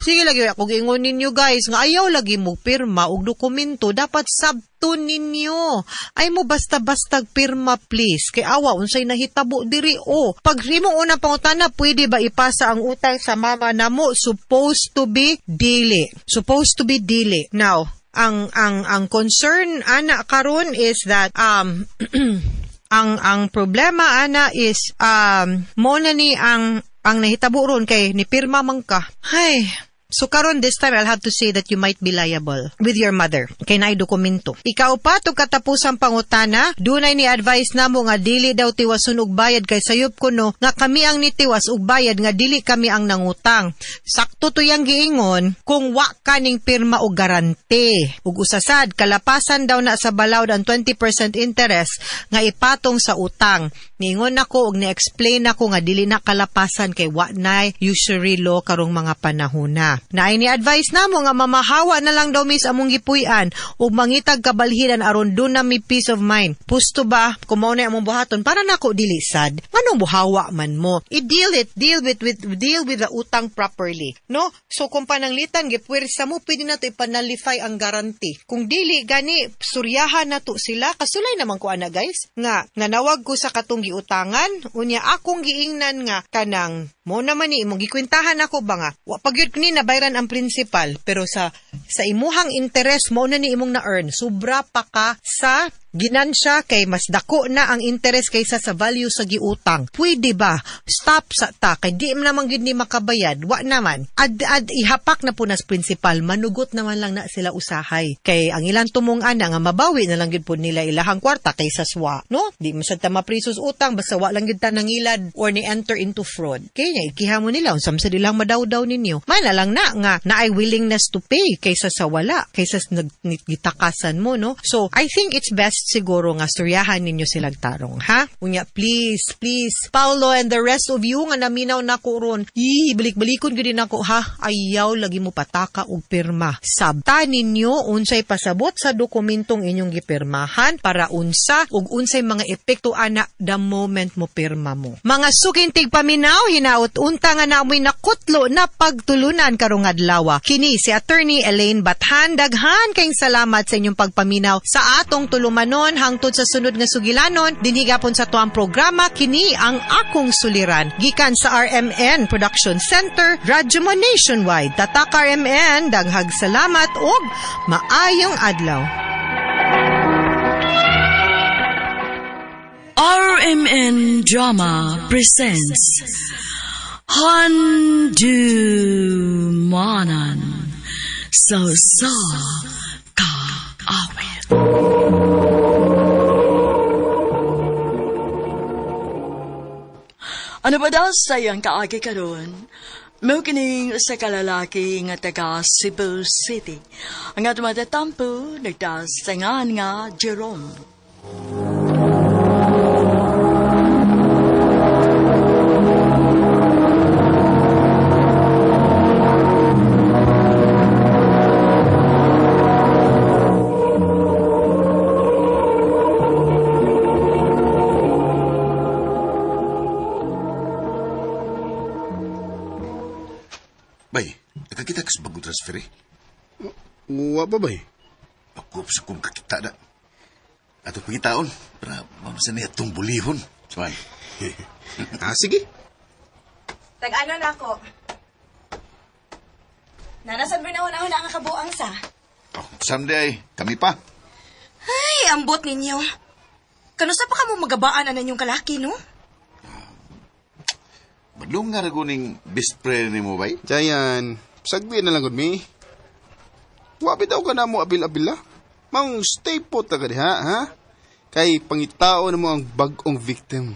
Sige lagi ako giingon ninyo guys nga ayaw lagi mo pirma og dokumento, dapat sabton ninyo. Ay mo basta-basta pirma please kay awa unsay nahitabo diri o. Pag imong unang pangutana, pwede ba ipasa ang utang sa mama namo? Supposed to be dili. Supposed to be dili. Now, ang concern ana karon is that ang problema ana is mo na ni ang nahitabo ron kay ni pirma man ka. Hay. So karon this time I'll have to say that you might be liable with your mother. Kay naay dokumento. Ikaw pa to katapusang pangutana, dunay ni advice namo nga dili daw tiwason og bayad kay sayop kuno nga kami ang nitiwas og bayad nga dili kami ang nangutang. Sakto to yang giingon kung wa ka ning pirma og garante. Ug usasad kalapasan daw na sa balawd ang 20% interest nga ipatong sa utang. Niingon nako og ni-explain nako nga dili na kalapasan kay wa nay usury law karong mga panahona. Naay ni advice namo nga mamahawa na lang daw mis among gipuy-an ug mangitag kabalhinan aron dun na mi peace of mind. Pusto ba kung mao na among buhaton para nako dili sad. Nganong buhawa man mo? I-deal it, deal with the utang properly, no? So kung pananglitan gipuwersa mo, pwede nato ipanalify ang guarantee. Kung dili gani suryahan nato sila, kasulay naman ko ana guys nga nanawag ko sa katong giutangan, unya akong giingnan nga kanang mo naman ni imong gikwentahan ako ba nga wa pa gyud ni nabayran ang principal, pero sa imuhang interest mo na ni imong na-earn, sobra pa ka sa ginansya kay mas dako na ang interest kaysa sa value sa giutang. Pwede ba? Stop sa ta kay di naman gyud ni makabayad. Wa naman. Ad ihapak na po nas principal, manugot naman lang na sila usahay. Kay ang ilang tumong ana nga mabawi na lang gyud po nila ilahang kwarta kaysa swa, no? Di man sad ta maprisos utang basta wa lang gyud ta nangilad or ni enter into fraud. Kay nya ikiha mo nila unsa man sad ilang madawdaw ninyo. Man na lang na nga naay willingness to pay kaysa sa wala, kaysa nagitakasan mo, no? So I think it's best siguro nga storyahan ninyo silang tarong, ha? Unya, please, please, Paolo and the rest of you nga naminaw na ko ron, balik-balikon gyud nako, ha? Ayaw lagi mo pataka og pirma. Sabta ninyo unsay pasabot sa dokumentong inyong gipirmahan para unsa ug unsay mga epekto ana the moment mo pirma mo. Mga suking tigpaminaw, hinaot unta nga namoy nakutlo na pagtulunan karong adlaw. Kini si Attorney Elaine Bathan, daghan kayong salamat sa inyong pagpaminaw sa atong tulumanon hangtod sa sunod nga sugilanon dinhi gapon sa tuang programa kini ang akong suliran gikan sa RMN Production Center, Radyo Mo Nationwide. Tatak RMN, daghang salamat ug maayong adlaw. RMN Drama presents Handumanan sa Usa Ka Awit. Ano ba daw sayang kaagi karon? Mao kining usa ka lalaki nga taga Cebu City. Ang atong matatampo nagtasangan nga Jerome. Nakakita ka sa bagong transfer eh? Wa pa ba eh? Ako sa kong kakita na. Ato pangitaon, para mamasan niya itong bulihon. Sabay. Sige. Tag-ano na ako? Nanasan ba na una ang kabuang sa? Oh, someday, kami pa. Ay, ambot ninyo. Kanusa pa ka mo magabaan ang inyong kalaki, no? Madlong nga raguning best friend ni mo, bay? Jayan, sagbi na lang gud mi. Wabi daw ka na mo abil-abila. Maong stay put ka diha, ha? Kay pangitao na mo ang bag-ong victim.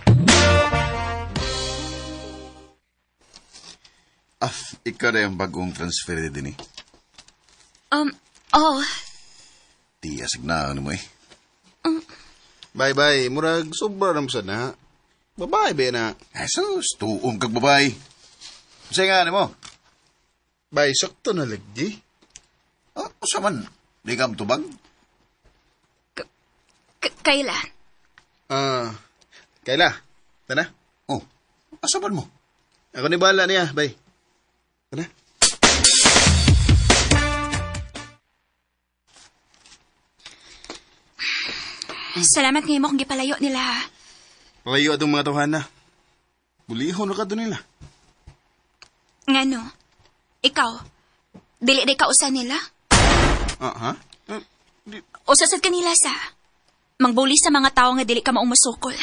Ah, ikaw na yung bagong transfer din eh. Oh. Di asig na ano mo eh. Bye-bye. Murag sobra na mo sad na. Babae ba na? Jesus, tuong kag babae. Sa'yo nga, ano mo? Bay, sakto na lagi. Ah, usa man. Di ka tubag? Kayla. Ah, Kayla. Tana? Oh, asa man mo? Ako ni bala niya, bay. Tana? Salamat ngayon mo kung gipalayo nila. ha. Palayo atong mga tawhana. Bulihon na ka doon nila. Ngano? Ikaw, dili di ka usa nila? Ah, ha? Usa sad kanila sa mangbuli sa mga tao nga dili ka maong musukol.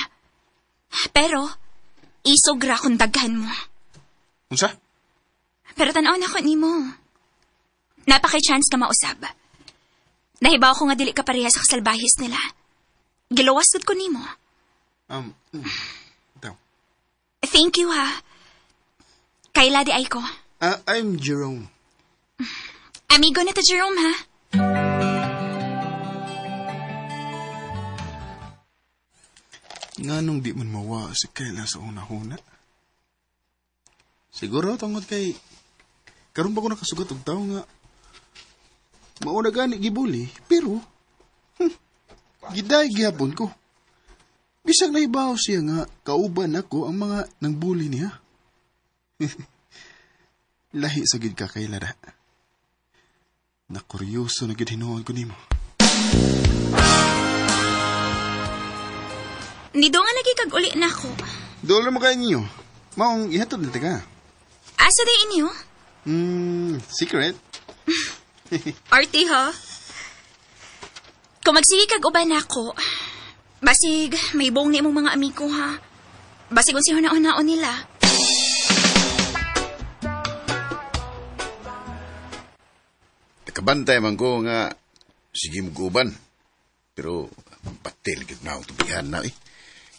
Pero, isog ra kung daghan mo. Unsa? Pero tan-aw na ko nimo. Napakay chance ka mausab. Nahibaw ko nga dili ka pareha sa kasalbahis nila. Giluwas gud ko nimo. Thank you ha. Kayla di ay ko. I'm Jerome. Amigo na to Jerome ha. Nganong di man mawa si Kayla sa una-una? Siguro tungod kay karon pa ko nakasugat og tawo nga mauna gani gibuli pero giday gihapon ko. Bisag nahibaw siya nga kauban ako ang mga nangbuli niya. Lahi sa gid ka kay Lara. Nakuryoso na gid hinuon ko nimo. Nido nga lagi kag uli na ako. Dool mo kayo ninyo. Maong ihatod na ka. Asa di inyo? Secret. Arty ha? Kung magsige kag uban ako, basig may buong ni imong mga amigo ha. Basig unsi huna-hunaon nila. Nakabantay man ko nga sige mo guban. Pero batil gid na akong tubihan na eh.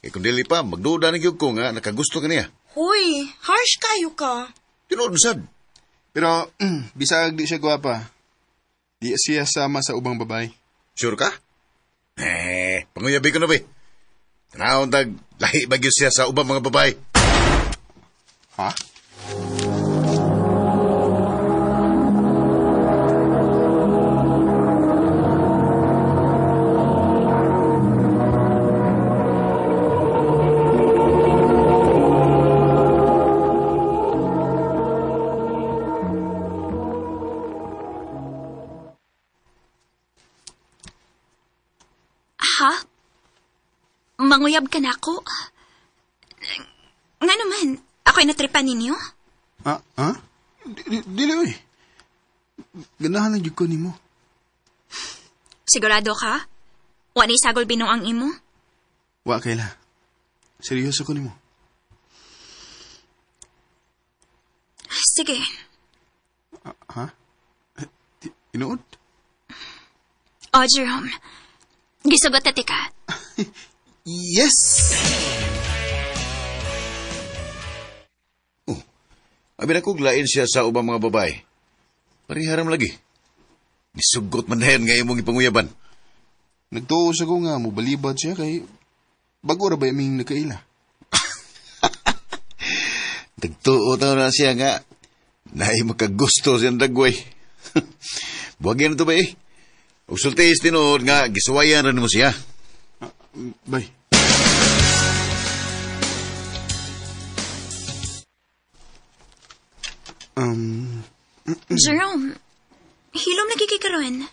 Eh kung dili pa, magduda na gyud ko nga nakagusto ka niya. Huy, harsh kayo ka. Tinuod sad. Pero bisag di siya gwapa. Di siya sama sa ubang babae. Sure ka? Eh, panguyabi ko na ba eh. Tanawon tag, lahi ba gyud siya sa ubang mga babae? Ha? Ha? Manguyab ka na ako? Nga naman, ako'y natripan ninyo? Ah, ha? Dili oy. Ganahan lang jud ko nimo. Sigurado ka? Wa ni sagol binong ang imo? Wa Kayla. Seryoso ko nimo. Sige. Ha? Tinuod? Oh, Jerome. Gisugot na tika. Yes! Oh, abi na kog lain siya sa ubang mga babae. Pariharam lagi. Nisugot man dayon nga imong ipanguyaban. Nagtuo sa ko nga, mobalibad siya kay bago ra ba aming nagkaila? Nagtuo taon na siya nga naay makagusto siyang dagway. Buhagin na to ba eh? Ug sulti is tinuod nga gisuwayan ra nimo siya. Bay. Jerome, hilom lagi kay karon.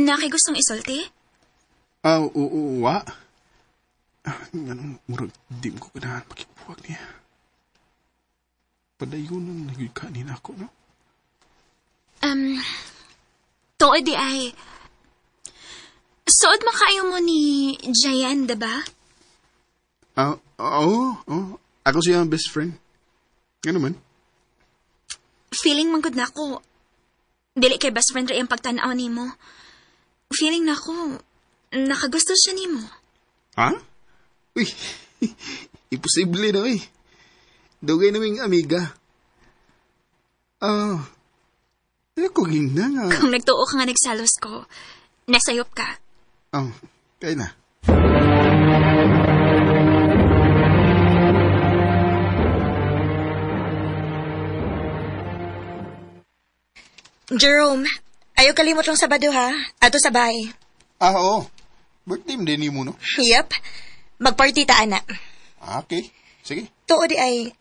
Na kay gustong isulti? Ah, oo, wa. Anong murag di mo ko ganahan pakibuwag niya. Padayon nang nagikanin ako, no? Tuod di ay. Suod makaayo mo ni Jayan, diba? Ah, oo, oo. Ako siya ang best friend. Ano man? Feeling man gud nako. Dili kay best friend ra iyang pagtan-aw nimo. Feeling nako nakagusto siya nimo. Ha? Uy, imposible na eh. Dugay naming amiga. Ah, ko gingna nga. Kung nagtuo ka nga nagsalos ko, nasayop ka. Oh, kaya na. Jerome, ayaw kalimot lang Sabado ha. Ato sa bahay. Ah, oo. Birthday mo din mo, no? Yep. Magparty ta, ana. Ah, okay. Sige. Tuod di ay,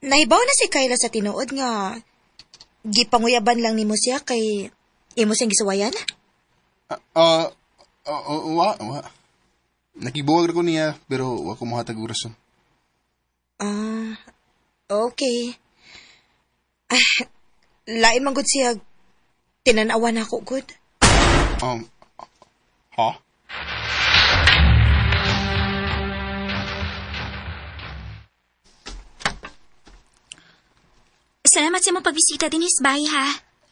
nahibaw na si Kyla sa tinuod nga gipanguyaban lang nimo siya kay imo siyang gisuwayan? Wa. Nakibuwag ko niya, pero wa ko mohatag og rason. Ah, okay. Ah, lain man gud siya tinanawan ako gud. Ha? Salamat sa imong pagbisita dinis, bye ha.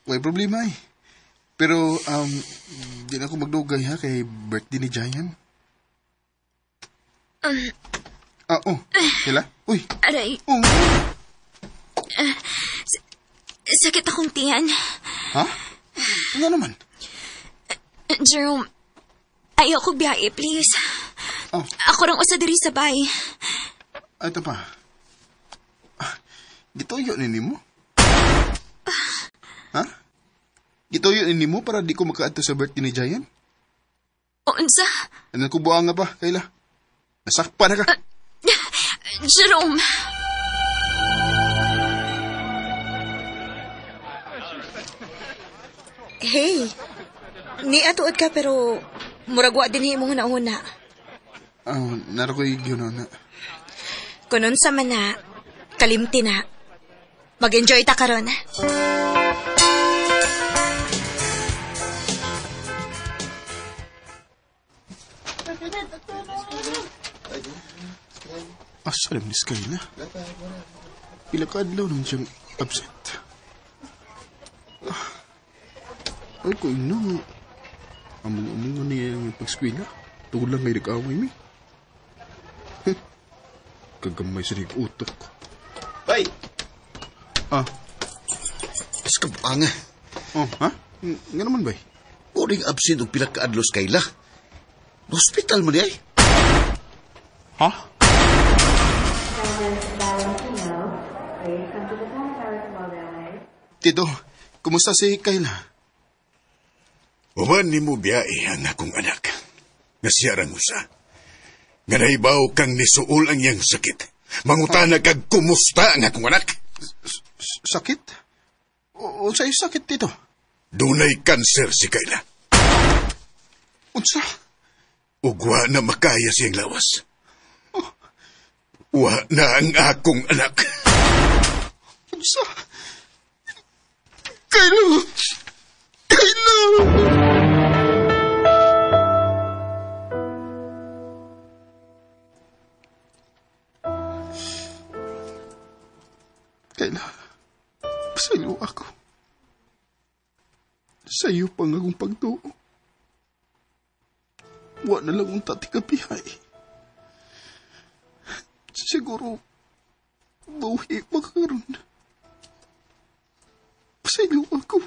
Way problema eh. Pero, di na ako magdugay ha, kay birthday ni Giant. Oh. Kila? Uy. Aray. Oh. Sakit akong tiyan. Ha? Ano naman? Jerome, ayoko biyahe, please. Oh. Ako rang usa diri sa bay. Ay, ito pa. Gituyo ni nimo? Ha? Gituyo ni nimo para di ko makaadto sa birthday ni Giant? Unsa? Anong kubuang nga pa, Kayla? Nasakpa na ka. Jerome! Hey, niatuod ka pero murag wa din imong huna-huna. Ah, naro ko'y gihuna-huna. Kunon sa man na, kalimti na. Mag-enjoy ta karon. Asa rin ni Skyla? Pila ka adlaw naman siyang absent. Ay ko ino nga. Among-among niya ang pag-skwela. Tugod lang may nag-away mi. Kagamay sa utok. Bay! Ah. Mas kabuanga. Oh, ha? Nga naman, bay? Kuring absent og pila ka adlaw Kayla. Hospital mo niya eh. Ha? Tito, kumusta si Kayla? Uman ni mo biyae ang akong anak. Nga siya rang usa. Nga nahibaw kang nisuol ang iyang sakit. Mangutana kag kumusta ang akong anak. Sakit? Unsa yung sakit, Tito? Dunay kanser si Kayla. Unsa? Ugwa na makaya siyang lawas. Wa na ang akong anak. Unsa? Kayla! Kayla! Kayla, pasaylo ako. Sa iyo pang akong pagtuo. Wa na lang unta ti kabihay. Siguro, buhi makaroon. Pasaylo ako.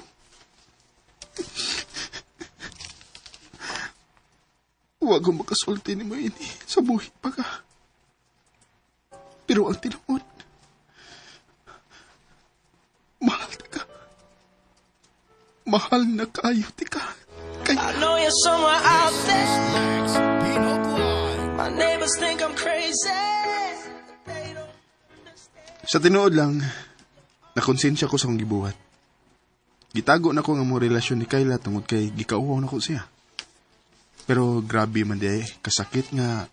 Huwag ko makasulti ni Maini sa buhi pa ka. Pero ang tinuod, mahal ka. Mahal na kayo, tika. I know you're somewhere out there. My neighbors think I'm crazy. Sa tinuod lang, nakonsensya ko sa akong gibuhat. Gitago na ko nga mo relasyon ni Kayla tungod kay gikauhaw na ko siya. Pero grabe man di ay, kasakit nga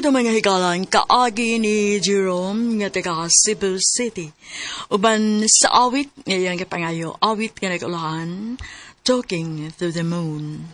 Sa mga higalan, kaagi ni Jerome nga taga Cebu City. Uban sa awit, ngayang kapangayo, awit nga nagulahan, "Talking to the Moon."